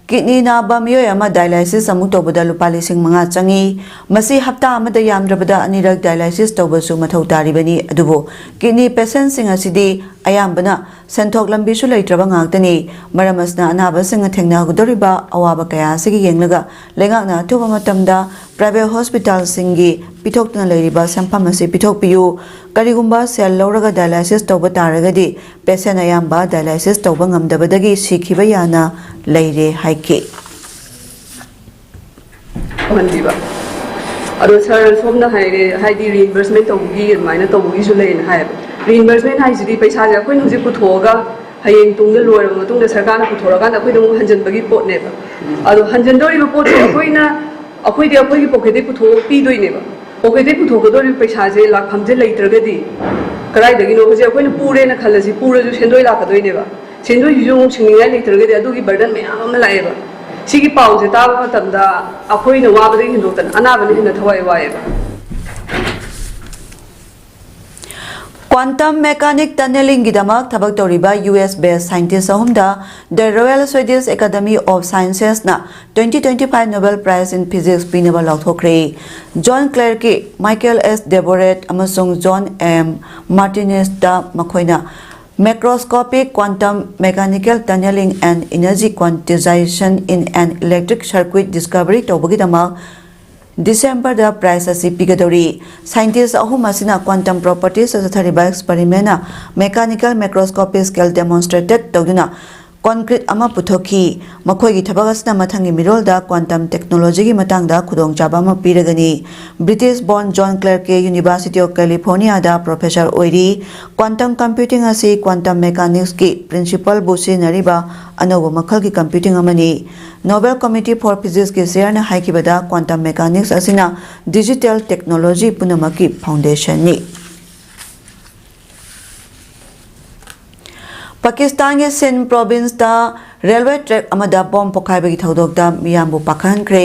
kidney ꯅꯥꯕ ꯃꯤꯑꯣꯏ ꯑꯃ dialysis ꯑꯃꯨꯛ ꯇꯧꯕꯗ ꯂꯨꯄꯥ ꯂꯤꯁꯤꯡ ꯃꯉꯥ ꯆꯪꯏ꯫ ꯃꯁꯤ ꯍꯞꯇꯥ ꯑꯃꯗ ꯌꯥꯝꯗ꯭ꯔꯕꯗ ꯑꯅꯤꯔꯛ dialysis ꯇꯧꯕꯁꯨ ꯃꯊꯧ ꯇꯥꯔꯤꯕꯅꯤ꯫ ꯑꯗꯨꯕꯨ kidney patientꯁꯤꯡ ꯑꯁꯤꯗꯤ ꯑꯌꯥꯝꯕꯅ ꯁꯦꯟꯊꯣꯛ ꯂꯝꯕꯤꯁꯨ ꯂꯩꯇ꯭ꯔꯕ ꯉꯥꯛꯇꯅꯤ꯫ ꯃꯔꯝ ꯑꯁꯤꯅ ꯑꯅꯥꯕꯁꯤꯡꯅ ꯊꯦꯡꯅꯒꯗꯧꯔꯤꯕ ꯑꯋꯥꯕ ꯀꯌꯥ ꯑꯁꯤꯒꯤ ꯌꯦꯡꯂꯒ ꯂꯩꯉꯥꯛꯅ ꯑꯊꯨꯕ ꯃꯇꯝꯗ private hospitalꯁꯤꯡꯒꯤ ꯄꯤꯊꯣꯛꯇꯨꯅ ꯂꯩꯔꯤꯕ ꯁꯦꯟꯐꯝ ꯑꯁꯤ ꯄꯤꯊꯣꯛꯄꯤꯌꯨ꯫ ꯀꯔꯤꯒꯨꯝꯕ ꯁꯦꯜ ꯂꯧꯔꯒ dialysis ꯇꯧꯕ ꯇꯥꯔꯒꯗꯤ patient ꯑꯌꯥꯝꯕ dialysis ꯇꯧꯕ ꯉꯝꯗꯕꯗꯒꯤ ꯁꯤꯈꯤꯕ ꯌꯥꯅ ꯂꯩꯔꯦ ꯍꯥꯏꯈꯤ꯫ ꯇꯧꯍꯟꯕꯤꯕ꯫ ꯑꯗꯣ ꯁꯥꯔ ꯁꯣꯝꯅ ꯍꯥꯏꯔꯦ, ꯍꯥꯏꯗꯤ reimbursement ꯇꯧꯕꯒꯤ ꯑꯗꯨꯃꯥꯏꯅ ꯇꯧꯕꯒꯤꯁꯨ ꯂꯩꯌꯦꯅ ꯍꯥꯏꯌꯦꯕ꯫ Reimbursement ꯍꯥꯏꯁꯤꯗꯤ ꯄꯩꯁꯥꯁꯦ ꯑꯩꯈꯣꯏꯅ ꯍꯧꯖꯤꯛ ꯄꯨꯊꯣꯛꯑꯒ ꯍꯌꯦꯡ ꯇꯨꯡꯗ ꯂꯣꯏꯔꯕ ꯃꯇꯨꯡꯗ ꯁꯔꯀꯥꯔꯅ ꯄꯨꯊꯣꯔꯛꯑꯀꯥꯟꯗ ꯑꯩꯈꯣꯏꯗ ꯑꯃꯨꯛ ꯍꯟꯖꯤꯟꯕꯒꯤ ꯄꯣꯠꯅꯦꯕ꯫ ꯑꯗꯣ ꯍꯟꯖꯤꯟꯗꯧꯔꯤꯕ ꯄꯣꯠꯁꯦ ꯑꯩꯈꯣꯏꯅ ꯑꯩꯈꯣꯏꯗꯤ ꯑꯩꯈꯣꯏꯒꯤ pocketꯇꯩ ꯄꯨꯊꯣꯛꯑ ꯄꯤꯗꯣꯏꯅꯦꯕ꯫ Pocketꯇꯩ ꯄꯨꯊꯣꯛꯀꯗꯧꯔꯤꯕ ꯄꯩꯁꯥꯁꯦ ꯂꯥꯛꯐꯝꯁꯦ ꯂꯩꯇ꯭ꯔꯒꯗꯤ ꯀꯗꯥꯏꯗꯒꯤꯅꯣ? ꯍꯧꯖꯤꯛ ꯑꯩꯈꯣꯏꯅ ꯄꯨꯔꯦꯅ ꯈꯜꯂꯁꯤ, ꯄꯨꯔꯁꯨ ꯁꯦꯟꯗꯣꯏ ꯂꯥꯛꯀꯗꯣꯏꯅꯦꯕ꯫ ꯁꯦꯟꯗꯣꯏꯁꯤꯁꯨ ꯑꯃꯨꯛ ꯁꯤꯡꯅꯤꯡꯉꯥꯏ ꯂꯩꯇ꯭ꯔꯒꯗꯤ ꯑꯗꯨꯒꯤ burden ꯃꯌꯥꯝ ꯑꯃ ꯂꯥꯛꯑꯦꯕ꯫ ꯁꯤꯒꯤ ꯄꯥꯎꯁꯦ ꯇꯥꯕ ꯃꯇꯝꯗ ꯑꯩꯈꯣꯏꯅ ꯋꯥꯕꯗꯒꯤ ꯍꯦꯟꯗꯣꯛꯇꯅ ꯑꯅꯥꯕꯅ ꯍꯦꯟꯅ ꯊꯋꯥꯏ ꯋꯥꯏꯑꯦꯕ꯫ Quantum mechanic tunnelingꯒꯤꯗꯃꯛ ꯊꯕꯛ ꯇꯧꯔꯤꯕ U S based scientist ꯑꯍꯨꯝꯗ The Royal Swedish Academy of Sciencesꯅ twenty twenty-five Nobel Prize in Physics ꯄꯤꯅꯕ ꯂꯥꯎꯊꯣꯛꯈ꯭ꯔꯦ꯫ John Clerke, Michael S Deboret ꯑꯃꯁꯨꯡ John M Martinezꯇ ꯃꯈꯣꯏꯅ Macroscopic Quantum Mechanical Tunneling and Energy Quantization in an Electric Circuit Discovery ꯇꯧꯕꯒꯤꯗꯃꯛ Decemberꯗ prize ꯑꯁꯤ ꯄꯤꯒꯗꯧꯔꯤ꯫ Scientist ꯑꯍꯨꯝ ꯑꯁꯤꯅ quantum properties ꯆꯠꯊꯔꯤꯕ experimentꯅ mechanical macroscopic scale demonstrated ꯇꯧꯗꯨꯅ concrete ꯑꯃ ꯄꯨꯊꯣꯛꯈꯤ꯫ ꯃꯈꯣꯏꯒꯤ ꯊꯕꯛ ꯑꯁꯤꯅ ꯃꯊꯪꯒꯤ ꯃꯤꯔꯣꯜꯗ quantum technologyꯒꯤ ꯃꯇꯥꯡꯗ ꯈꯨꯗꯣꯡꯆꯥꯕ ꯑꯃ ꯄꯤꯔꯒꯅꯤ꯫ British born John Clerke University of Californiaꯗ professor ꯑꯣꯏꯔꯤ꯫ Quantum computing ꯑꯁꯤ quantum mechanicsꯀꯤ principleꯕꯨ ꯁꯤꯖꯤꯟꯅꯔꯤꯕ ꯑꯅꯧꯕ ꯃꯈꯜꯒꯤ computing ꯑꯃꯅꯤ꯫ Nobel Committee for Physicsꯀꯤ chairꯅ ꯍꯥꯏꯈꯤꯕꯗ quantum mechanics ꯑꯁꯤꯅ digital technology ꯄꯨꯝꯅꯃꯛꯀꯤ foundationꯅꯤ꯫ ꯄꯥꯀꯤꯁꯇꯥꯟꯒꯤ ꯁꯤꯟꯙ provinceꯇ railway track ꯑꯃꯗ bomb ꯄꯣꯈꯥꯏꯕꯒꯤ ꯊꯧꯗꯣꯛꯇ ꯃꯤꯌꯥꯝꯕꯨ ꯄꯥꯈꯠꯍꯟꯈ꯭ꯔꯦ꯫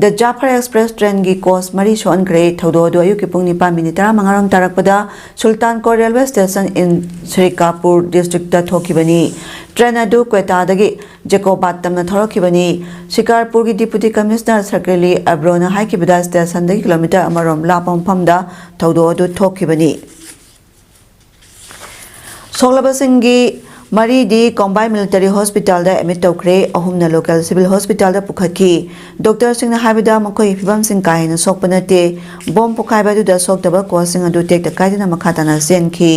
The Jafar Express trainꯒꯤ coach ꯃꯔꯤ ꯁꯣꯛꯍꯟꯈ꯭ꯔꯦ꯫ ꯊꯧꯗꯣꯛ ꯑꯗꯨ ꯑꯌꯨꯛꯀꯤ ꯄꯨꯡ ꯅꯤꯄꯥꯟ ꯃꯤꯅꯤꯠ ꯇꯔꯥꯃꯉꯥ ꯔꯣꯝ ꯇꯥꯔꯛꯄꯗ ꯁꯨꯜꯇꯥꯟꯀꯣꯠ railway station in Srikappur districtꯇ ꯊꯣꯛꯈꯤꯕꯅꯤ꯫ Train ꯑꯗꯨ ꯀ꯭ꯋꯦꯇꯥꯗꯒꯤ ꯖꯦꯀꯣꯕꯥꯗ ꯇꯝꯅ ꯊꯧꯔꯛꯈꯤꯕꯅꯤ꯫ ꯁꯤꯀꯥꯔꯄꯨꯔꯒꯤ Deputy Commissioner ꯁꯀ꯭ꯔꯤꯂꯤ ꯑꯕ꯭ꯔꯣꯅ ꯍꯥꯏꯈꯤꯕꯗ stationꯗꯒꯤ kilometre ꯑꯃꯔꯣꯝ ꯂꯥꯞꯄ ꯃꯐꯝꯗ ꯊꯧꯗꯣꯛ ꯑꯗꯨ ꯊꯣꯛꯈꯤꯕꯅꯤ꯫ ꯁꯣꯛꯂꯕꯁꯤꯡꯒꯤ ꯃꯔꯤꯗꯤ ꯀꯣꯝꯕꯥꯏ ꯃꯤꯂꯤꯇꯔꯤ ꯍꯣꯁꯄꯤꯇꯥꯜꯗ ꯑꯦꯗꯃꯤꯠ ꯇꯧꯈ꯭ꯔꯦ, ꯑꯍꯨꯝꯅ ꯂꯣꯀꯦꯜ ꯁꯤꯚꯤꯜ ꯍꯣꯁꯄꯤꯇꯥꯜꯗ ꯄꯨꯈꯠꯈꯤ꯫ ꯗꯣꯛꯇꯔꯁꯤꯡꯅ ꯍꯥꯏꯕꯗ ꯃꯈꯣꯏꯒꯤ ꯐꯤꯕꯝꯁꯤꯡ ꯀꯥ ꯍꯦꯟꯅ ꯁꯣꯛꯄ ꯅꯠꯇꯦ꯫ ꯕꯣꯝ ꯄꯣꯈꯥꯏꯕ ꯑꯗꯨꯗ ꯁꯣꯛꯇꯕ ꯀꯣꯆꯁꯤꯡ ꯑꯗꯨ ꯇꯦꯛꯇ ꯀꯥꯏꯗꯅ ꯃꯈꯥ ꯇꯥꯅ ꯆꯦꯟꯈꯤ꯫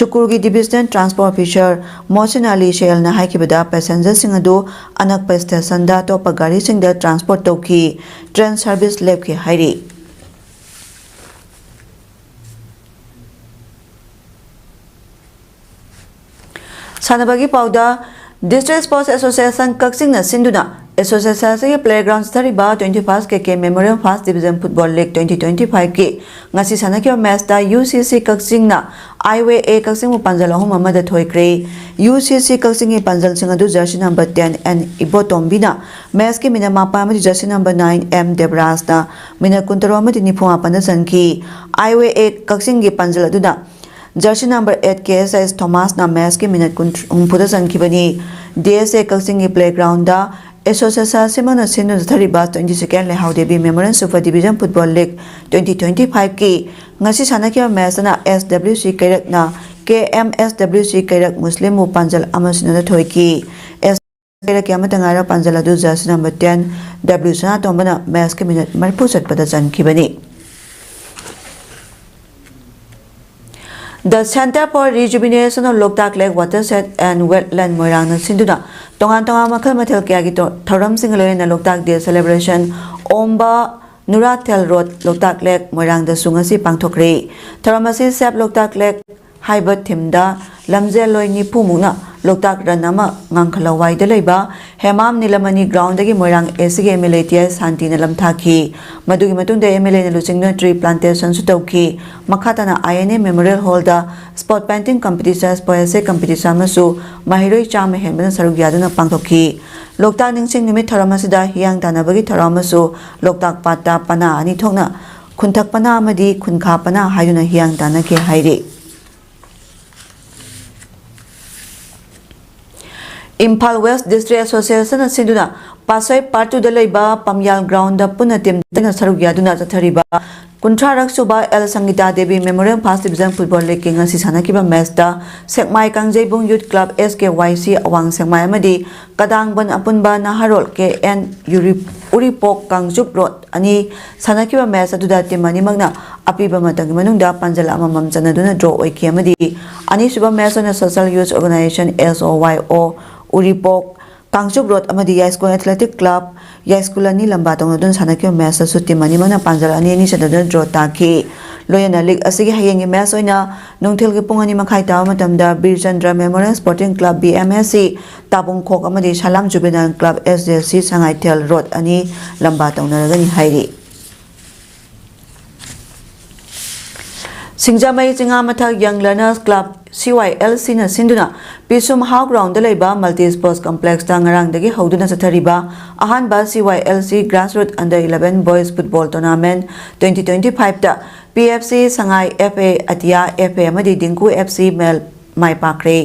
ꯁꯨꯀ꯭ꯔꯨꯒꯤ ꯗꯤꯚꯤꯖꯅꯦꯜ ꯇ꯭ꯔꯥꯟꯁꯄꯣꯔꯠ ꯑꯣꯐꯤꯁꯥꯔ ꯃꯣꯍꯁꯤꯟ ꯑꯂꯤ ꯁꯦꯜꯅ ꯍꯥꯏꯈꯤꯕꯗ, ꯄꯦꯁꯦꯟꯖꯔꯁꯤꯡ ꯑꯗꯨ ꯑꯅꯛꯄ ꯁ꯭ꯇꯦꯁꯟꯗ ꯑꯇꯣꯞꯄ ꯒꯥꯔꯤꯁꯤꯡꯗ ꯇ꯭ꯔꯥꯟꯁꯄꯣꯔꯠ ꯇꯧꯈꯤ꯫ ꯇ꯭ꯔꯦꯟ ꯁꯔꯚꯤꯁ ꯂꯦꯞꯈꯤ ꯍꯥꯏꯔꯤ꯫ ꯁꯥꯟꯅꯕꯒꯤ ꯄꯥꯎꯗ, District Sports Association ꯀꯛꯆꯤꯡꯅ ꯁꯤꯟꯗꯨꯅ ꯑꯦꯁꯣꯁꯤꯌꯦꯁꯟ ꯑꯁꯤꯒꯤ ꯄ꯭ꯂꯦꯒ꯭ꯔꯥꯎꯟ ꯆꯠꯊꯔꯤꯕ twenty first K K Memorial First Division Football League twenty twenty five ꯀꯤ ꯉꯁꯤ ꯁꯥꯟꯅꯈꯤꯕ ꯃꯦꯆꯇ U C C ꯀꯛꯆꯤꯡꯅ I Y A ꯀꯛꯆꯤꯡꯕꯨ ꯄꯥꯟꯖꯜ ꯑꯍꯨꯝ ꯑꯃꯗ ꯊꯣꯏꯈ꯭ꯔꯦ꯫ U C C ꯀꯛꯆꯤꯡꯒꯤ ꯄꯥꯟꯖꯜꯁꯤꯡ ꯑꯗꯨ ꯖꯔꯁꯤ ꯅꯝꯕꯔ ten N ꯏꯕꯣꯇꯣꯝꯕꯤꯅ ꯃꯦꯆꯀꯤ ꯃꯤꯅꯠ ꯃꯥꯄꯟ ꯑꯃꯗꯤ ꯖꯔꯁꯤ ꯅꯝꯕꯔ nine M ꯗꯦꯕꯔꯥꯖꯅ ꯃꯤꯅꯠ ꯀꯨꯟꯇꯔꯨꯛ ꯑꯃꯗꯤ ꯅꯤꯐꯨ ꯃꯥꯄꯟꯗ ꯆꯟꯈꯤ꯫ I Y A ꯀꯛꯆꯤꯡꯒꯤ ꯄꯥꯟꯖꯜ ꯑꯗꯨꯅ jersey number eight K S S ꯊꯣꯃꯥꯁꯅ ꯃꯦꯆꯀꯤ ꯃꯤꯅꯠ ꯀꯨꯟ, ꯍꯨꯝꯐꯨꯗ ꯆꯟꯈꯤꯕꯅꯤ꯫ D S A ꯀꯛꯆꯤꯡꯒꯤ ꯄ꯭ꯂꯦꯒ꯭ꯔꯥꯎꯟꯗ ꯑꯦꯁꯣꯁꯤꯌꯦꯁꯟ ꯑꯁꯤꯃꯛꯅ ꯁꯤꯟꯗꯨꯅ ꯆꯠꯊꯔꯤꯕ twenty second ꯂꯩꯍꯥꯎ Devi memorial super division football league twenty twenty five ꯀꯤ ꯉꯁꯤ ꯁꯥꯟꯅꯈꯤꯕ ꯃꯦꯆ ꯑꯗꯨꯅ S W C ꯀꯩꯔꯛꯅ K M S W C ꯀꯩꯔꯛ ꯃꯨꯁꯂꯤꯝꯕꯨ ꯄꯥꯟꯖꯜ ꯑꯃ ꯁꯤꯅꯣꯗ ꯊꯣꯏꯈꯤ꯫ ꯀꯩꯔꯛꯀꯤ ꯑꯃꯠꯇ ꯉꯥꯏꯔꯕ ꯄꯥꯟꯖꯜ ꯑꯗꯨ ꯖꯔꯁꯤ ꯅꯝꯕꯔ ten W ꯁꯅꯥꯇꯣꯝꯕꯅ ꯃꯦꯆꯀꯤ ꯃꯤꯅꯠ ꯃꯔꯤꯐꯨ ꯆꯠꯄꯗ ꯆꯟꯈꯤꯕꯅꯤ꯫ The Centre for Rejuvenation of Loktak Lake Watershed and Wetland ꯃꯣꯏꯔꯥꯡꯅ ꯁꯤꯟꯗꯨꯅ ꯇꯣꯉꯥꯟ ꯇꯣꯉꯥꯟꯕ ꯃꯈꯜ ꯃꯊꯦꯜ ꯀꯌꯥꯒꯤ ꯇꯣ-, ꯊꯧꯔꯝꯁꯤꯡꯒ ꯂꯣꯏꯅꯅ ꯂꯣꯛꯇꯥꯛ ꯗꯦ ꯁꯦꯂꯦꯕ꯭ꯔꯦꯁꯟ ꯑꯣꯝꯕ ꯅꯨꯔꯥꯊꯦꯜ ꯔꯣꯗ, ꯂꯣꯛꯇꯥꯛ ꯂꯦꯛ, ꯃꯣꯏꯔꯥꯡꯗꯁꯨ ꯉꯁꯤ ꯄꯥꯡꯊꯣꯛꯈ꯭ꯔꯦ꯫ ꯊꯧꯔꯝ ꯑꯁꯤ ꯁꯦꯚ ꯂꯣꯛꯇꯥꯛ ꯂꯦꯛ ꯍꯥꯏꯕ ꯊꯤꯝꯗ ꯂꯝꯖꯦꯜꯂꯣꯏ ꯅꯤꯐꯨ ꯃꯨꯛꯅ ꯂꯣꯛꯇꯥꯛ ꯔꯟ ꯑꯃ ꯉꯥꯡꯈꯂꯋꯥꯏꯗ ꯂꯩꯕ ꯍꯦꯃꯥꯝ ꯅꯤꯂꯃꯅꯤ ꯒ꯭ꯔꯥꯎꯟꯗꯒꯤ ꯃꯣꯏꯔꯥꯡ A C ꯒꯤ M L A T I ꯁꯥꯟꯇꯤꯅ ꯂꯝ ꯊꯥꯈꯤ꯫ ꯃꯗꯨꯒꯤ ꯃꯇꯨꯡꯗ M L A ꯅ ꯂꯨꯆꯤꯡꯗꯨꯅ ꯇ꯭ꯔꯤ ꯄ꯭ꯂꯥꯟꯇꯦꯁꯟꯁꯨ ꯇꯧꯈꯤ꯫ ꯃꯈꯥ ꯇꯥꯅ I N A Memorial Hall ꯗ ꯁ꯭ꯄꯣꯔꯠ ꯄꯦꯟꯇꯤꯡ ꯀꯝꯄꯤꯇꯤꯁꯟ, ꯄꯣꯌꯦꯁꯦ ꯀꯝꯄꯤꯇꯤꯁꯟ ꯑꯃꯁꯨ ꯃꯍꯩꯔꯣꯏ ꯆꯥꯝꯃ ꯍꯦꯟꯕꯅ ꯁꯔꯨꯛ ꯌꯥꯗꯨꯅ ꯄꯥꯡꯊꯣꯛꯈꯤ꯫ ꯂꯣꯛꯇꯥꯛ ꯅꯤꯡꯁꯤꯡ ꯅꯨꯃꯤꯠ ꯊꯧꯔꯝ ꯑꯁꯤꯗ ꯍꯤꯌꯥꯡ ꯇꯥꯟꯅꯕꯒꯤ ꯊꯧꯔꯝ ꯑꯃꯁꯨ ꯂꯣꯛꯇꯥꯛ ꯄꯥꯠꯇ ꯄꯅꯥ ꯑꯅꯤ ꯊꯣꯛꯅ ꯈꯨꯟꯊꯛ ꯄꯅꯥ ꯑꯃꯗꯤ ꯈꯨꯟꯈꯥ ꯄꯅꯥ ꯍꯥꯏꯗꯨꯅ ꯍꯤꯌꯥꯡ ꯇꯥꯟꯅꯈꯤ ꯍꯥꯏꯔꯤ꯫ ꯏꯝꯐꯥꯜ West District Association ꯅ ꯁꯤꯟꯗꯨꯅ ꯄꯥꯠꯁꯣꯏ Part two ꯗ ꯂꯩꯕ ꯄꯝꯌꯥꯜ ꯒ꯭ꯔꯥꯎꯟꯗ ꯄꯨꯟꯅ ꯇꯤꯝ ꯇꯔꯦꯠꯅ ꯁꯔꯨꯛ ꯌꯥꯗꯨꯅ ꯆꯠꯊꯔꯤꯕ ꯀꯨꯟꯊ꯭ꯔꯥꯔꯛ ꯁꯨꯕ ꯑꯦꯜ ꯁꯪꯒꯤꯇꯥ ꯗꯦꯕꯤ ꯃꯦꯃꯣꯔꯤꯌꯦꯜ ꯐꯥꯁ ꯗꯤꯕꯤꯖꯟ ꯐꯨꯠꯕꯣꯜ ꯂꯤꯒꯀꯤ ꯉꯁꯤ ꯁꯥꯟꯅꯈꯤꯕ ꯃꯦꯆꯇ ꯁꯦꯛꯃꯥꯏ ꯀꯥꯡꯖꯩꯕꯨꯡ ꯌꯨꯠ ꯀ꯭ꯂꯕ, ꯑꯦꯁ ꯀꯦ ꯋꯥꯏ ꯁꯤ ꯑꯋꯥꯡ ꯁꯦꯛꯃꯥꯏ ꯑꯃꯗꯤ ꯀꯗꯥꯡꯕꯟ ꯑꯄꯨꯟꯕ ꯅꯍꯥꯔꯣꯜ, ꯀꯦ ꯑꯦꯟ ꯌꯨꯔꯤ-, ꯎꯔꯤꯄꯣꯛ ꯀꯥꯡꯆꯨꯞ ꯔꯣꯗ ꯑꯅꯤ ꯁꯥꯟꯅꯈꯤꯕ ꯃꯦꯆ ꯑꯗꯨꯗ ꯇꯤꯝ ꯑꯅꯤꯃꯛꯅ ꯑꯄꯤꯕ ꯃꯇꯝꯒꯤ ꯃꯅꯨꯡꯗ ꯄꯥꯟꯖꯜ ꯑꯃꯃꯝ ꯆꯟꯅꯗꯨꯅ ꯗ꯭ꯔꯣ ꯑꯣꯏꯈꯤ ꯑꯃꯗꯤ ꯑꯅꯤꯁꯨꯕ ꯃꯦꯆ ꯑꯣꯏꯅ ꯁꯣꯁꯦꯜ ꯌꯨꯠ ꯑꯣꯔꯒꯅꯥꯏꯖꯦꯁꯟ, ꯑꯦꯁ ꯑꯣ ꯋꯥꯏ ꯑꯣ, ꯎꯔꯤꯄꯣꯛ ꯀꯥꯡꯆꯨꯞ ꯔꯣꯗ ꯑꯃꯗꯤ ꯌꯥꯏꯁ꯭ꯀꯨꯜ ꯑꯦꯊꯂꯦꯇꯤꯛ ꯀ꯭ꯂꯕ, ꯌꯥꯏꯁ꯭ꯀꯨꯜ ꯑꯅꯤ ꯂꯝꯕꯥ ꯇꯧꯅꯗꯨꯅ ꯁꯥꯟꯅꯈꯤꯕ ꯃꯦꯆꯇꯁꯨ ꯇꯤꯝ ꯑꯅꯤꯃꯛꯅ ꯄꯥꯟꯖꯜ ꯑꯅꯤ ꯑꯅꯤ ꯆꯟꯅꯗꯨꯅ ꯗ꯭ꯔꯣ ꯇꯥꯈꯤ꯫ ꯂꯣꯏꯅꯅ ꯂꯤꯒ ꯑꯁꯤꯒꯤ ꯍꯌꯦꯡꯒꯤ ꯃꯦꯆ ꯑꯣꯏꯅ ꯅꯨꯡꯊꯤꯜꯒꯤ ꯄꯨꯡ ꯑꯅꯤ ꯃꯈꯥꯏ ꯇꯥꯕ ꯃꯇꯝꯗ Birchandra memorial sporting club, B M S C, Tabungkhok ꯑꯃꯗꯤ Salam juvenile club, S J C, Sangaithel road ꯑꯅꯤ ꯂꯝꯕꯥ ꯇꯧꯅꯔꯒꯅꯤ ꯍꯥꯏꯔꯤ꯫ ꯁꯤꯡꯖꯃꯩ ꯆꯤꯉꯥꯃꯊꯛ ꯌꯪ ꯂꯔꯅꯔꯁ ꯀ꯭ꯂꯕ, ꯁꯤ ꯋꯥꯏ ꯑꯦꯜ ꯁꯤꯅ ꯁꯤꯟꯗꯨꯅ ꯄꯤꯁꯨꯝ ꯍꯥꯎ ꯒ꯭ꯔꯥꯎꯟꯗ ꯂꯩꯕ ꯃꯜꯇꯤ ꯁ꯭ꯄꯣꯔꯠꯁ ꯀꯝꯄ꯭ꯂꯦꯛꯁꯇ ꯉꯔꯥꯡꯗꯒꯤ ꯍꯧꯗꯨꯅ ꯆꯠꯊꯔꯤꯕ ꯑꯍꯥꯟꯕ C Y L C grassroot under eleven boys football tournament twenty twenty ꯐꯥꯏꯚꯇ P F C Sangai F A, ꯑꯇꯤꯌꯥ ꯑꯦꯐ ꯑꯦ ꯑꯃꯗꯤ ꯗꯤꯡꯀꯨ ꯑꯦꯐ ꯁꯤ ꯃꯦꯜ ꯃꯥꯏ ꯄꯥꯛꯈ꯭ꯔꯦ꯫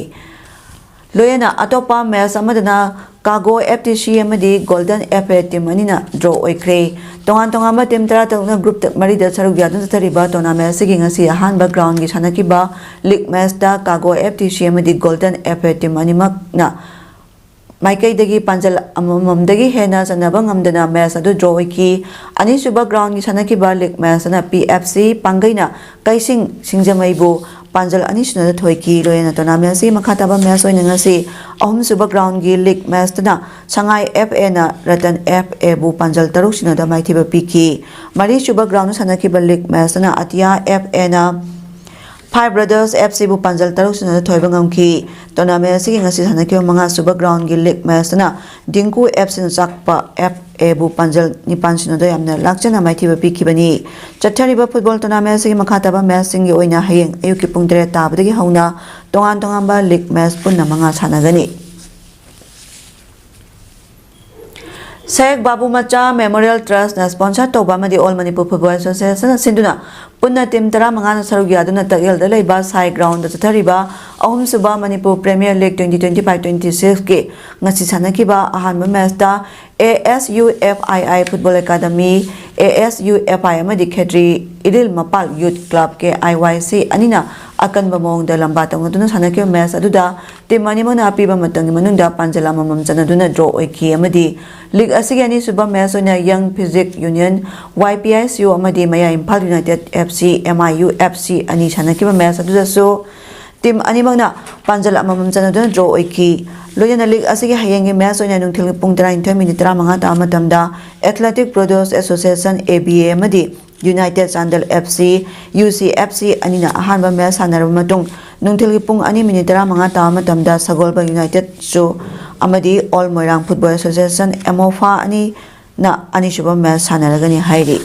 ꯂꯣꯏꯅꯅ ꯑꯇꯣꯞꯄ ꯃꯦꯆ ꯑꯃꯗꯅ ꯀꯥꯒꯣ ꯑꯦꯐ ꯇꯤ ꯁꯤ ꯑꯃꯗꯤ ꯒꯣꯜꯗꯟ ꯑꯦꯐ ꯑꯦ ꯇꯤꯝ ꯑꯅꯤꯅ ꯗ꯭ꯔꯣ ꯑꯣꯏꯈ꯭ꯔꯦ꯫ ꯇꯣꯉꯥꯟ ꯇꯣꯉꯥꯟꯕ ꯇꯤꯝ ꯇꯔꯥ ꯇꯔꯨꯛꯅ ꯒ꯭ꯔꯨꯞ ꯃꯔꯤꯗ ꯁꯔꯨꯛ ꯌꯥꯗꯨꯅ ꯆꯠꯊꯔꯤꯕ ꯇꯣꯔꯅꯥꯃꯦꯟ ꯑꯁꯤꯒꯤ ꯉꯁꯤ ꯑꯍꯥꯟꯕ ꯒ꯭ꯔꯥꯎꯟꯒꯤ ꯁꯥꯟꯅꯈꯤꯕ ꯂꯤꯒ ꯃꯦꯆꯇ ꯀꯥꯒꯣ ꯑꯦꯐ ꯇꯤ ꯁꯤ ꯑꯃꯗꯤ ꯒꯣꯜꯗꯟ ꯑꯦꯐ ꯑꯦ ꯇꯤꯝ ꯑꯅꯤꯃꯛꯅ ꯃꯥꯏꯀꯩꯗꯒꯤ ꯄꯥꯟꯖꯜ ꯑꯃꯃꯝꯗꯒꯤ ꯍꯦꯟꯅ ꯆꯟꯅꯕ ꯉꯝꯗꯅ ꯃꯦꯆ ꯑꯗꯨ ꯗ꯭ꯔꯣ ꯑꯣꯏꯈꯤ꯫ ꯑꯅꯤꯁꯨꯕ ꯒ꯭ꯔꯥꯎꯟꯒꯤ ꯁꯥꯟꯅꯈꯤꯕ ꯂꯤꯒ ꯃꯦꯆꯇꯅ ꯄꯤ ꯑꯦꯐ ꯁꯤ ꯄꯥꯡꯒꯩꯅ ꯀꯩꯁꯤꯡ ꯁꯤꯡꯖꯃꯩꯕꯨ ꯄꯥꯟꯖꯜ ꯑꯅꯤ ꯁꯨꯅꯗ ꯊꯣꯏꯈꯤ꯫ ꯂꯣꯏꯅꯅ ꯇꯣꯔꯅꯥꯃꯦꯟ ꯑꯁꯤꯒꯤ ꯃꯈꯥ ꯇꯥꯕ ꯃꯦꯆ ꯑꯣꯏꯅ ꯉꯁꯤ ꯑꯍꯨꯝꯁꯨꯕ ꯒ꯭ꯔꯥꯎꯟꯒꯤ ꯂꯤꯒ ꯃꯦꯆꯇꯅ ꯁꯉꯥꯏ ꯑꯦꯐ ꯑꯦꯅ ꯔꯇꯟ ꯑꯦꯐ ꯑꯦꯕꯨ ꯄꯥꯟꯖꯜ ꯇꯔꯨꯛ ꯁꯨꯅꯗ ꯃꯥꯏꯊꯤꯕ ꯄꯤꯈꯤ꯫ ꯃꯔꯤꯁꯨꯕ ꯒ꯭ꯔꯥꯎꯟꯗ ꯁꯥꯟꯅꯈꯤꯕ ꯂꯤꯒ ꯃꯦꯆꯇꯅ ꯑꯇꯤꯌꯥ ꯑꯦꯐ ꯑꯦꯅ ꯐꯥꯏꯚ ꯕ꯭ꯔꯗꯔꯁ ꯑꯦꯐ ꯁꯤꯕꯨ ꯄꯥꯟꯖꯜ ꯇꯔꯨꯛ ꯁꯨꯅꯗ ꯊꯣꯏꯕ ꯉꯝꯈꯤ꯫ ꯇꯣꯔꯅꯥꯃꯦꯟ ꯑꯁꯤꯒꯤ ꯉꯁꯤ ꯁꯥꯟꯅꯈꯤꯕ ꯃꯉꯥꯁꯨꯕ ꯒ꯭ꯔꯥꯎꯟꯒꯤ ꯂꯤꯒ ꯃꯦꯆꯇꯅ ꯗꯤꯡꯀꯨ ꯑꯦꯐ ꯁꯤꯅ ꯆꯥꯛꯄ ꯑꯦꯐ ꯑꯦꯕꯨ ꯄꯥꯟꯖꯜ ꯅꯤꯄꯥꯟ ꯁꯨꯅꯗ ꯌꯥꯝꯅ ꯂꯥꯛꯆꯅ ꯃꯥꯏꯊꯤꯕ ꯄꯤꯈꯤꯕꯅꯤ꯫ ꯆꯠꯊꯔꯤꯕ ꯐꯨꯠꯕꯣꯜ ꯇꯣꯔꯅꯥꯃꯦꯟ ꯑꯁꯤꯒꯤ ꯃꯈꯥ ꯇꯥꯕ ꯃꯦꯆꯁꯤꯡꯒꯤ ꯑꯣꯏꯅ ꯍꯌꯦꯡ ꯑꯌꯨꯛꯀꯤ ꯄꯨꯡ ꯇꯔꯦꯠ ꯇꯥꯕꯗꯒꯤ ꯍꯧꯅ ꯇꯣꯉꯥꯟ ꯇꯣꯉꯥꯟꯕ ꯂꯤꯒ ꯃꯦꯆ ꯄꯨꯟꯅ ꯃꯉꯥ ꯁꯥꯟꯅꯒꯅꯤ꯫ ꯁꯦꯈ ꯕꯥꯕꯨ ꯃꯆꯥ ꯃꯦꯃꯣꯔꯤꯌꯦꯜ ꯇ꯭ꯔꯁꯅ ꯁ꯭ꯄꯣꯟꯁꯔ ꯇꯧꯕ ꯑꯃꯗꯤ ꯑꯣꯜ ꯃꯅꯤꯄꯨꯔ ꯐꯨꯠꯕꯣꯜ ꯑꯦꯁꯣꯁꯤꯌꯦꯁꯟꯅ ꯁꯤꯟꯗꯨꯅ ꯄꯨꯟꯅ ꯇꯤꯝ ꯇꯔꯥꯃꯉꯥꯅ ꯁꯔꯨꯛ ꯌꯥꯗꯨꯅ ꯇꯛꯌꯦꯜꯗ ꯂꯩꯕ ꯁꯥꯏ ꯒ꯭ꯔꯥꯎꯟꯗ ꯆꯠꯊꯔꯤꯕ ꯑꯍꯨꯝꯁꯨꯕ Manipur premier league twenty twenty five twenty six ꯀꯤ ꯉꯁꯤ ꯁꯥꯟꯅꯈꯤꯕ ꯑꯍꯥꯟꯕ ꯃꯦꯆꯇ A S U F I I Football Academy, A S U F I ꯑꯃꯗꯤ ꯈꯦꯇ꯭ꯔꯤ ꯏꯔꯤꯜ ꯃꯄꯥꯜ ꯌꯨꯠ club, K I Y C, ꯑꯅꯤꯅ ꯑꯀꯟꯕ ꯃꯑꯣꯡꯗ ꯂꯝꯕꯥ ꯇꯧꯅꯗꯨꯅ ꯁꯥꯟꯅꯈꯤꯕ ꯃꯦꯆ ꯑꯗꯨꯗ ꯇꯤꯝ ꯑꯅꯤꯃꯛꯅ ꯑꯄꯤꯕ ꯃꯇꯝꯒꯤ ꯃꯅꯨꯡꯗ ꯄꯥꯟꯖꯜ ꯑꯃꯃꯝ ꯆꯟꯅꯗꯨꯅ ꯗ꯭ꯔꯣ ꯑꯣꯏꯈꯤ꯫ ꯑꯃꯗꯤ ꯂꯤꯒ ꯑꯁꯤꯒꯤ ꯑꯅꯤꯁꯨꯕ ꯃꯦꯆ ꯑꯣꯏꯅ Young Physique Union, Y P S U, ꯑꯃꯗꯤ ꯃꯌꯥꯏ Imphal United F C, M I U F C, ꯑꯅꯤ ꯁꯥꯟꯅꯈꯤꯕ ꯃꯦꯆ ꯑꯗꯨꯗꯁꯨ ꯇꯤꯝ ꯑꯅꯤꯃꯛꯅ ꯄꯥꯟꯖꯜ ꯑꯃꯃꯝ ꯆꯟꯅꯗꯨꯅ ꯗ꯭ꯔꯣ ꯑꯣꯏꯈꯤ꯫ ꯂꯣꯏꯅꯅ ꯂꯤꯒ ꯑꯁꯤꯒꯤ ꯍꯌꯦꯡꯒꯤ ꯃꯦꯆ ꯑꯣꯏꯅ ꯅꯨꯡꯊꯤꯜꯒꯤ ꯄꯨꯡ ꯇꯔꯥꯅꯤꯊꯣꯏ ꯃꯤꯅꯤꯠ ꯇꯔꯥꯃꯉꯥ ꯇꯥꯕ ꯃꯇꯝꯗ Athletic Produce Association, A B A, ꯑꯃꯗꯤ United Chandel F C, U C F C, ꯑꯅꯤꯅ ꯑꯍꯥꯟꯕ ꯃꯦꯆ ꯁꯥꯟꯅꯔꯕ ꯃꯇꯨꯡ, ꯅꯨꯡꯊꯤꯜꯒꯤ ꯄꯨꯡ ꯑꯅꯤ ꯃꯤꯅꯤꯠ ꯇꯔꯥꯃꯉꯥ ꯇꯥꯕ ꯃꯇꯝꯗ ꯁꯒꯣꯜꯕꯟ United ꯁꯨ ꯑꯃꯗꯤ All Moirang Football Association, MOFA, ꯑꯅꯤꯅ ꯑꯅꯤꯁꯨꯕ ꯃꯦꯆ ꯁꯥꯟꯅꯔꯒꯅꯤ ꯍꯥꯏꯔꯤ꯫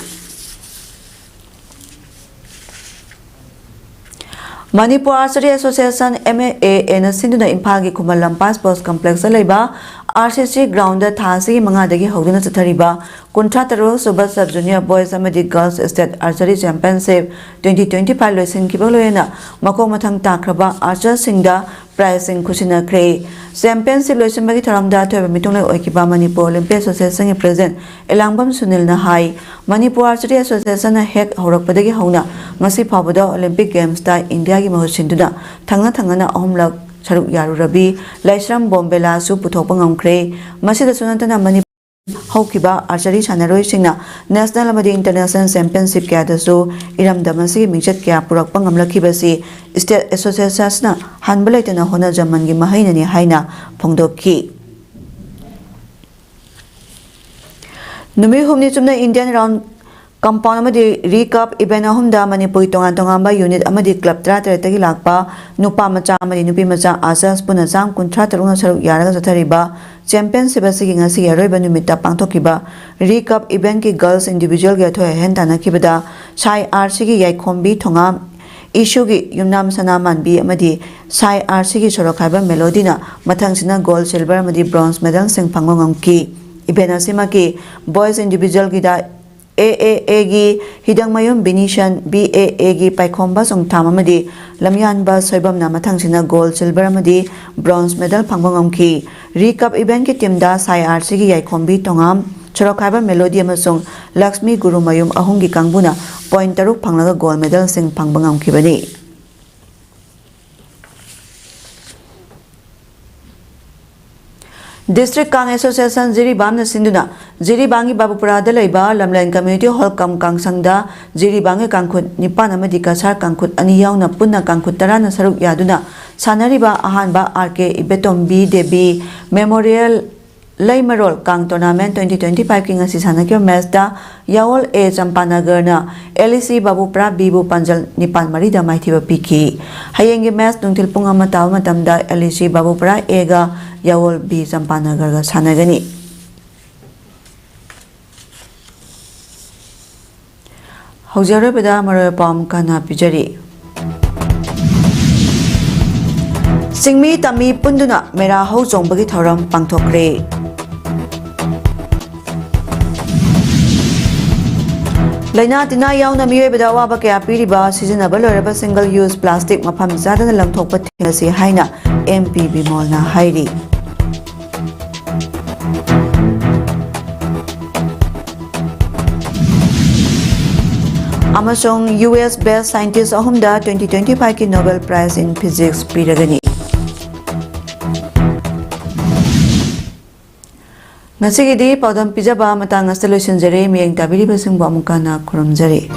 Manipur Archery Association, M A A ꯅ ꯁꯤꯟꯗꯨꯅ ꯏꯝꯐꯥꯜꯒꯤ ꯈꯨꯃꯟ ꯂꯝꯄꯥꯛ Sports Complex ꯇ ꯂꯩꯕ R C C ground ꯗ ꯊꯥ ꯑꯁꯤꯒꯤ ꯃꯉꯥꯗꯒꯤ ꯍꯧꯗꯨꯅ ꯆꯠꯊꯔꯤꯕ ꯀꯨꯟꯊ꯭ꯔꯥ ꯇꯔꯨꯛ ꯁꯨꯕ Sub Junior Boys ꯑꯃꯗꯤ Girls State Archery Championship twenty twenty five ꯂꯣꯏꯁꯤꯟꯈꯤꯕ ꯂꯣꯏꯅꯅ ꯃꯈꯣꯡ ꯃꯊꯪ ꯇꯥꯈ꯭ꯔꯕ archer ꯁꯤꯡꯗ prize ꯁꯤꯡ ꯈꯨꯠꯁꯤꯟꯅꯈ꯭ꯔꯦ꯫ Championship ꯂꯣꯏꯁꯤꯟꯕꯒꯤ ꯊꯧꯔꯝꯗ ꯑꯊꯣꯏꯕ ꯃꯤꯊꯨꯡꯂꯦꯟ ꯑꯣꯏꯈꯤꯕ Manipur Olympic Association ꯒꯤ President ꯏꯂꯥꯡꯕꯝ ꯁꯨꯅꯤꯜꯅ ꯍꯥꯏ, Manipur Archery Association ꯅ ꯍꯦꯛ ꯍꯧꯔꯛꯄꯗꯒꯤ ꯍꯧꯅ ꯉꯁꯤ ꯐꯥꯎꯕꯗ Olympic Games ꯇ ꯏꯟꯗꯤꯌꯥꯒꯤ ꯃꯍꯨꯠ ꯁꯤꯟꯗꯨꯅ ꯊꯪꯅ ꯊꯪꯅꯅ ꯑꯍꯨꯝꯂꯛ ꯁꯔꯨꯛ ꯌꯥꯔꯨꯔꯕꯤ ꯂꯥꯏꯁ꯭ꯔꯝ ꯕꯣꯝꯕꯦꯂꯥꯁꯨ ꯄꯨꯊꯣꯛꯄ ꯉꯝꯈ꯭ꯔꯦ꯫ ꯃꯁꯤꯗꯁꯨ ꯅꯠꯇꯅ ꯃꯅꯤꯄꯨꯔ ꯍꯧꯈꯤꯕ archery ꯁꯥꯟꯅꯔꯣꯏꯁꯤꯡꯅ national ꯑꯃꯗꯤ international championship ꯀꯌꯥꯗꯁꯨ ꯏꯔꯝꯗꯝ ꯑꯁꯤꯒꯤ ꯃꯤꯡꯆꯠ ꯀꯌꯥ ꯄꯨꯔꯛꯄ ꯉꯝꯂꯛꯈꯤꯕꯁꯤ State Association ꯅ ꯍꯟꯕ ꯂꯩꯇꯅ ꯍꯣꯠꯅꯖꯃꯟꯒꯤ ꯃꯍꯩꯅꯅꯤ ꯍꯥꯏꯅ ꯐꯣꯡꯗꯣꯛꯈꯤ꯫ ꯅꯨꯃꯤꯠ ꯍꯨꯝꯅꯤ ꯆꯨꯞꯅ Indian Round Compound ꯑꯃꯗꯤ Re Cup event ꯑꯍꯨꯝꯗ ꯃꯅꯤꯄꯨꯔꯒꯤ ꯇꯣꯉꯥꯟ ꯇꯣꯉꯥꯟꯕ unit ꯑꯃꯗꯤ club ꯇꯔꯥꯇꯔꯦꯠꯇꯒꯤ ꯂꯥꯛꯄ ꯅꯨꯄꯥ ꯃꯆꯥ ꯑꯃꯗꯤ ꯅꯨꯄꯤ ꯃꯆꯥ archers ꯄꯨꯟꯅ ꯆꯥꯝ ꯀꯨꯟꯊ꯭ꯔꯥ ꯇꯔꯨꯛꯅ ꯁꯔꯨꯛ ꯌꯥꯔꯒ ꯆꯠꯊꯔꯤꯕ championship ꯑꯁꯤꯒꯤ ꯉꯁꯤꯒꯤ ꯑꯔꯣꯏꯕ ꯅꯨꯃꯤꯠꯇ ꯄꯥꯡꯊꯣꯛꯈꯤꯕ Re Cup event ꯀꯤ girls individual ꯒꯤ ꯑꯊꯣꯏ ꯑꯍꯦꯟ ꯇꯥꯟꯅꯈꯤꯕꯗ ꯁꯥꯏ R C ꯒꯤ ꯌꯥꯏꯈꯣꯝꯕꯤ ꯊꯣꯉꯥꯝ, ꯏꯁꯨꯒꯤ ꯌꯨꯝꯅꯥꯝ ꯁꯅꯥꯃꯥꯟꯕꯤ ꯑꯃꯗꯤ ꯁꯥꯏ R C ꯒꯤ ꯁꯣꯔꯣꯛꯈꯥꯏꯕ ꯃꯦꯂꯣꯗꯤꯅ ꯃꯊꯪꯁꯤꯅ gold, silver ꯑꯃꯗꯤ bronze medal ꯁꯤꯡ ꯐꯪꯕ ꯉꯝꯈꯤ꯫ Event ꯑꯁꯤꯃꯛꯀꯤ boys individual ꯒꯤꯗ ꯑꯦ ꯑꯦ ꯑꯦꯒꯤ ꯍꯤꯗꯪꯃꯌꯨꯝ ꯕꯤꯅꯤꯁꯟ, ꯕꯤ ꯑꯦ ꯑꯦꯒꯤ ꯄꯥꯏꯈꯣꯝꯕ ꯆꯣꯡꯊꯥꯝ ꯑꯃꯗꯤ ꯂꯝꯌꯥꯟꯕ ꯁꯣꯏꯕꯝꯅ ꯃꯊꯪꯁꯤꯅ gold, silver ꯑꯃꯗꯤ bronze medal ꯐꯪꯕ ꯉꯝꯈꯤ꯫ ꯔꯤ ꯀꯞ ꯏꯚꯦꯟꯠꯀꯤ ꯇꯤꯝꯗ ꯁꯥꯏ ꯑꯥꯔ ꯁꯤꯒꯤ ꯌꯥꯏꯈꯣꯝꯕꯤ ꯇꯣꯉꯥꯝ, ꯁꯣꯔꯣꯛꯈꯥꯏꯕ ꯃꯦꯂꯣꯗꯤ ꯑꯃꯁꯨꯡ ꯂꯛꯁꯃꯤ ꯒꯨꯔꯨꯃꯌꯨꯝ ꯑꯍꯨꯝꯒꯤ ꯀꯥꯡꯕꯨꯅ point ꯇꯔꯨꯛ ꯐꯪꯂꯒ gold medalꯁꯤꯡ ꯐꯪꯕ ꯉꯝꯈꯤꯕꯅꯤ꯫ District Kang Association ꯖꯤꯔꯤꯕꯥꯝꯅ ꯁꯤꯟꯗꯨꯅ ꯖꯤꯔꯤꯕꯥꯝꯒꯤ ꯕꯥꯕꯨꯄꯨꯔꯥꯗ ꯂꯩꯕ ꯂꯝꯂꯦꯟ Community Hall ꯀꯝ ꯀꯥꯡꯁꯪꯗ ꯖꯤꯔꯤꯕꯥꯝꯒꯤ ꯀꯥꯡꯈꯨꯠ ꯅꯤꯄꯥꯟ ꯑꯃꯗꯤ ꯀꯁꯥꯔ ꯀꯥꯡꯈꯨꯠ ꯑꯅꯤ ꯌꯥꯎꯅ ꯄꯨꯟꯅ ꯀꯥꯡꯈꯨꯠ ꯇꯔꯥꯅ ꯁꯔꯨꯛ ꯌꯥꯗꯨꯅ ꯁꯥꯟꯅꯔꯤꯕ ꯑꯍꯥꯟꯕ ꯑꯥꯔ ꯀꯦ ꯏꯕꯦꯇꯣꯝꯕꯤ ꯗꯦꯕꯤ Memorial ꯂꯩꯃꯔꯣꯜ ꯀꯥꯡ tournament twenty twenty five ꯀꯤ ꯉꯁꯤ ꯁꯥꯟꯅꯈꯤꯕ ꯃꯦꯠꯆꯇ ꯌꯥꯋꯣꯜ ꯑꯦ ꯆꯝꯄꯥꯅꯒꯔꯅ ꯑꯦꯜ ꯏ ꯁꯤ ꯕꯥꯕꯨꯄꯨꯔꯥ ꯕꯤꯕꯨ ꯄꯥꯟꯖꯜ ꯅꯤꯄꯥꯟ ꯃꯔꯤꯗ ꯃꯥꯏꯊꯤꯕ ꯄꯤꯈꯤ꯫ ꯍꯌꯦꯡꯒꯤ ꯃꯦꯠꯆ ꯅꯨꯡꯊꯤꯜ ꯄꯨꯡ ꯑꯃ ꯇꯥꯕ ꯃꯇꯝꯗ ꯑꯦꯜ ꯏ ꯁꯤ ꯕꯥꯕꯨꯄꯨꯔꯥ ꯑꯦꯒ ꯌꯥꯋꯣꯜ ꯕꯤ ꯆꯝꯄꯥꯅꯒꯔꯒ ꯁꯥꯟꯅꯒꯅꯤ꯫ ꯍꯧꯖꯤꯛ ꯑꯔꯣꯏꯕꯗ ꯃꯔꯨꯑꯣꯏꯕ ꯄꯥꯎ ꯑꯃꯨꯛ ꯍꯟꯅ ꯄꯤꯖꯔꯤ꯫ ꯆꯤꯡꯃꯤ ꯇꯝꯃꯤ ꯄꯨꯟꯗꯨꯅ ꯃꯦꯔꯥ ꯍꯧ ꯆꯣꯡꯕꯒꯤ ꯊꯧꯔꯝ ꯄꯥꯡꯊꯣꯛꯈ꯭ꯔꯦ꯫ ꯂꯥꯏꯅꯥ ꯇꯤꯟꯅꯥ ꯌꯥꯎꯅ ꯃꯤꯑꯣꯏꯕꯗ ꯑꯋꯥꯕ ꯀꯌꯥ ꯄꯤꯔꯤꯕ ꯁꯤꯖꯤꯟꯅꯕ ꯂꯣꯏꯔꯕ single use plastic ꯃꯐꯝ ꯆꯥꯗꯅ ꯂꯪꯊꯣꯛꯄ ꯊꯤꯡꯅꯁꯤ ꯍꯥꯏꯅ ꯑꯦꯝ ꯄꯤ ꯕꯤꯃꯣꯜꯅ ꯍꯥꯏꯔꯤ꯫ ꯑꯃꯁꯨꯡ ꯌꯨ ꯑꯦꯁ based scientist ꯑꯍꯨꯝꯗ twenty twenty five ꯀꯤ Nobel Prize in Physics ꯄꯤꯔꯒꯅꯤ꯫ ꯉꯁꯤꯒꯤꯗꯤ ꯄꯥꯎꯗꯝ ꯄꯤꯖꯕ ꯃꯇꯥꯡ ꯑꯁꯤꯗ ꯂꯣꯏꯁꯤꯟꯖꯔꯦ꯫ ꯃꯤꯠꯌꯦꯡ ꯇꯥꯕꯤꯔꯤꯕꯁꯤꯡꯕꯨ ꯑꯃꯨꯛꯀ ꯍꯟꯅ ꯈꯨꯔꯨꯝꯖꯔꯤ꯫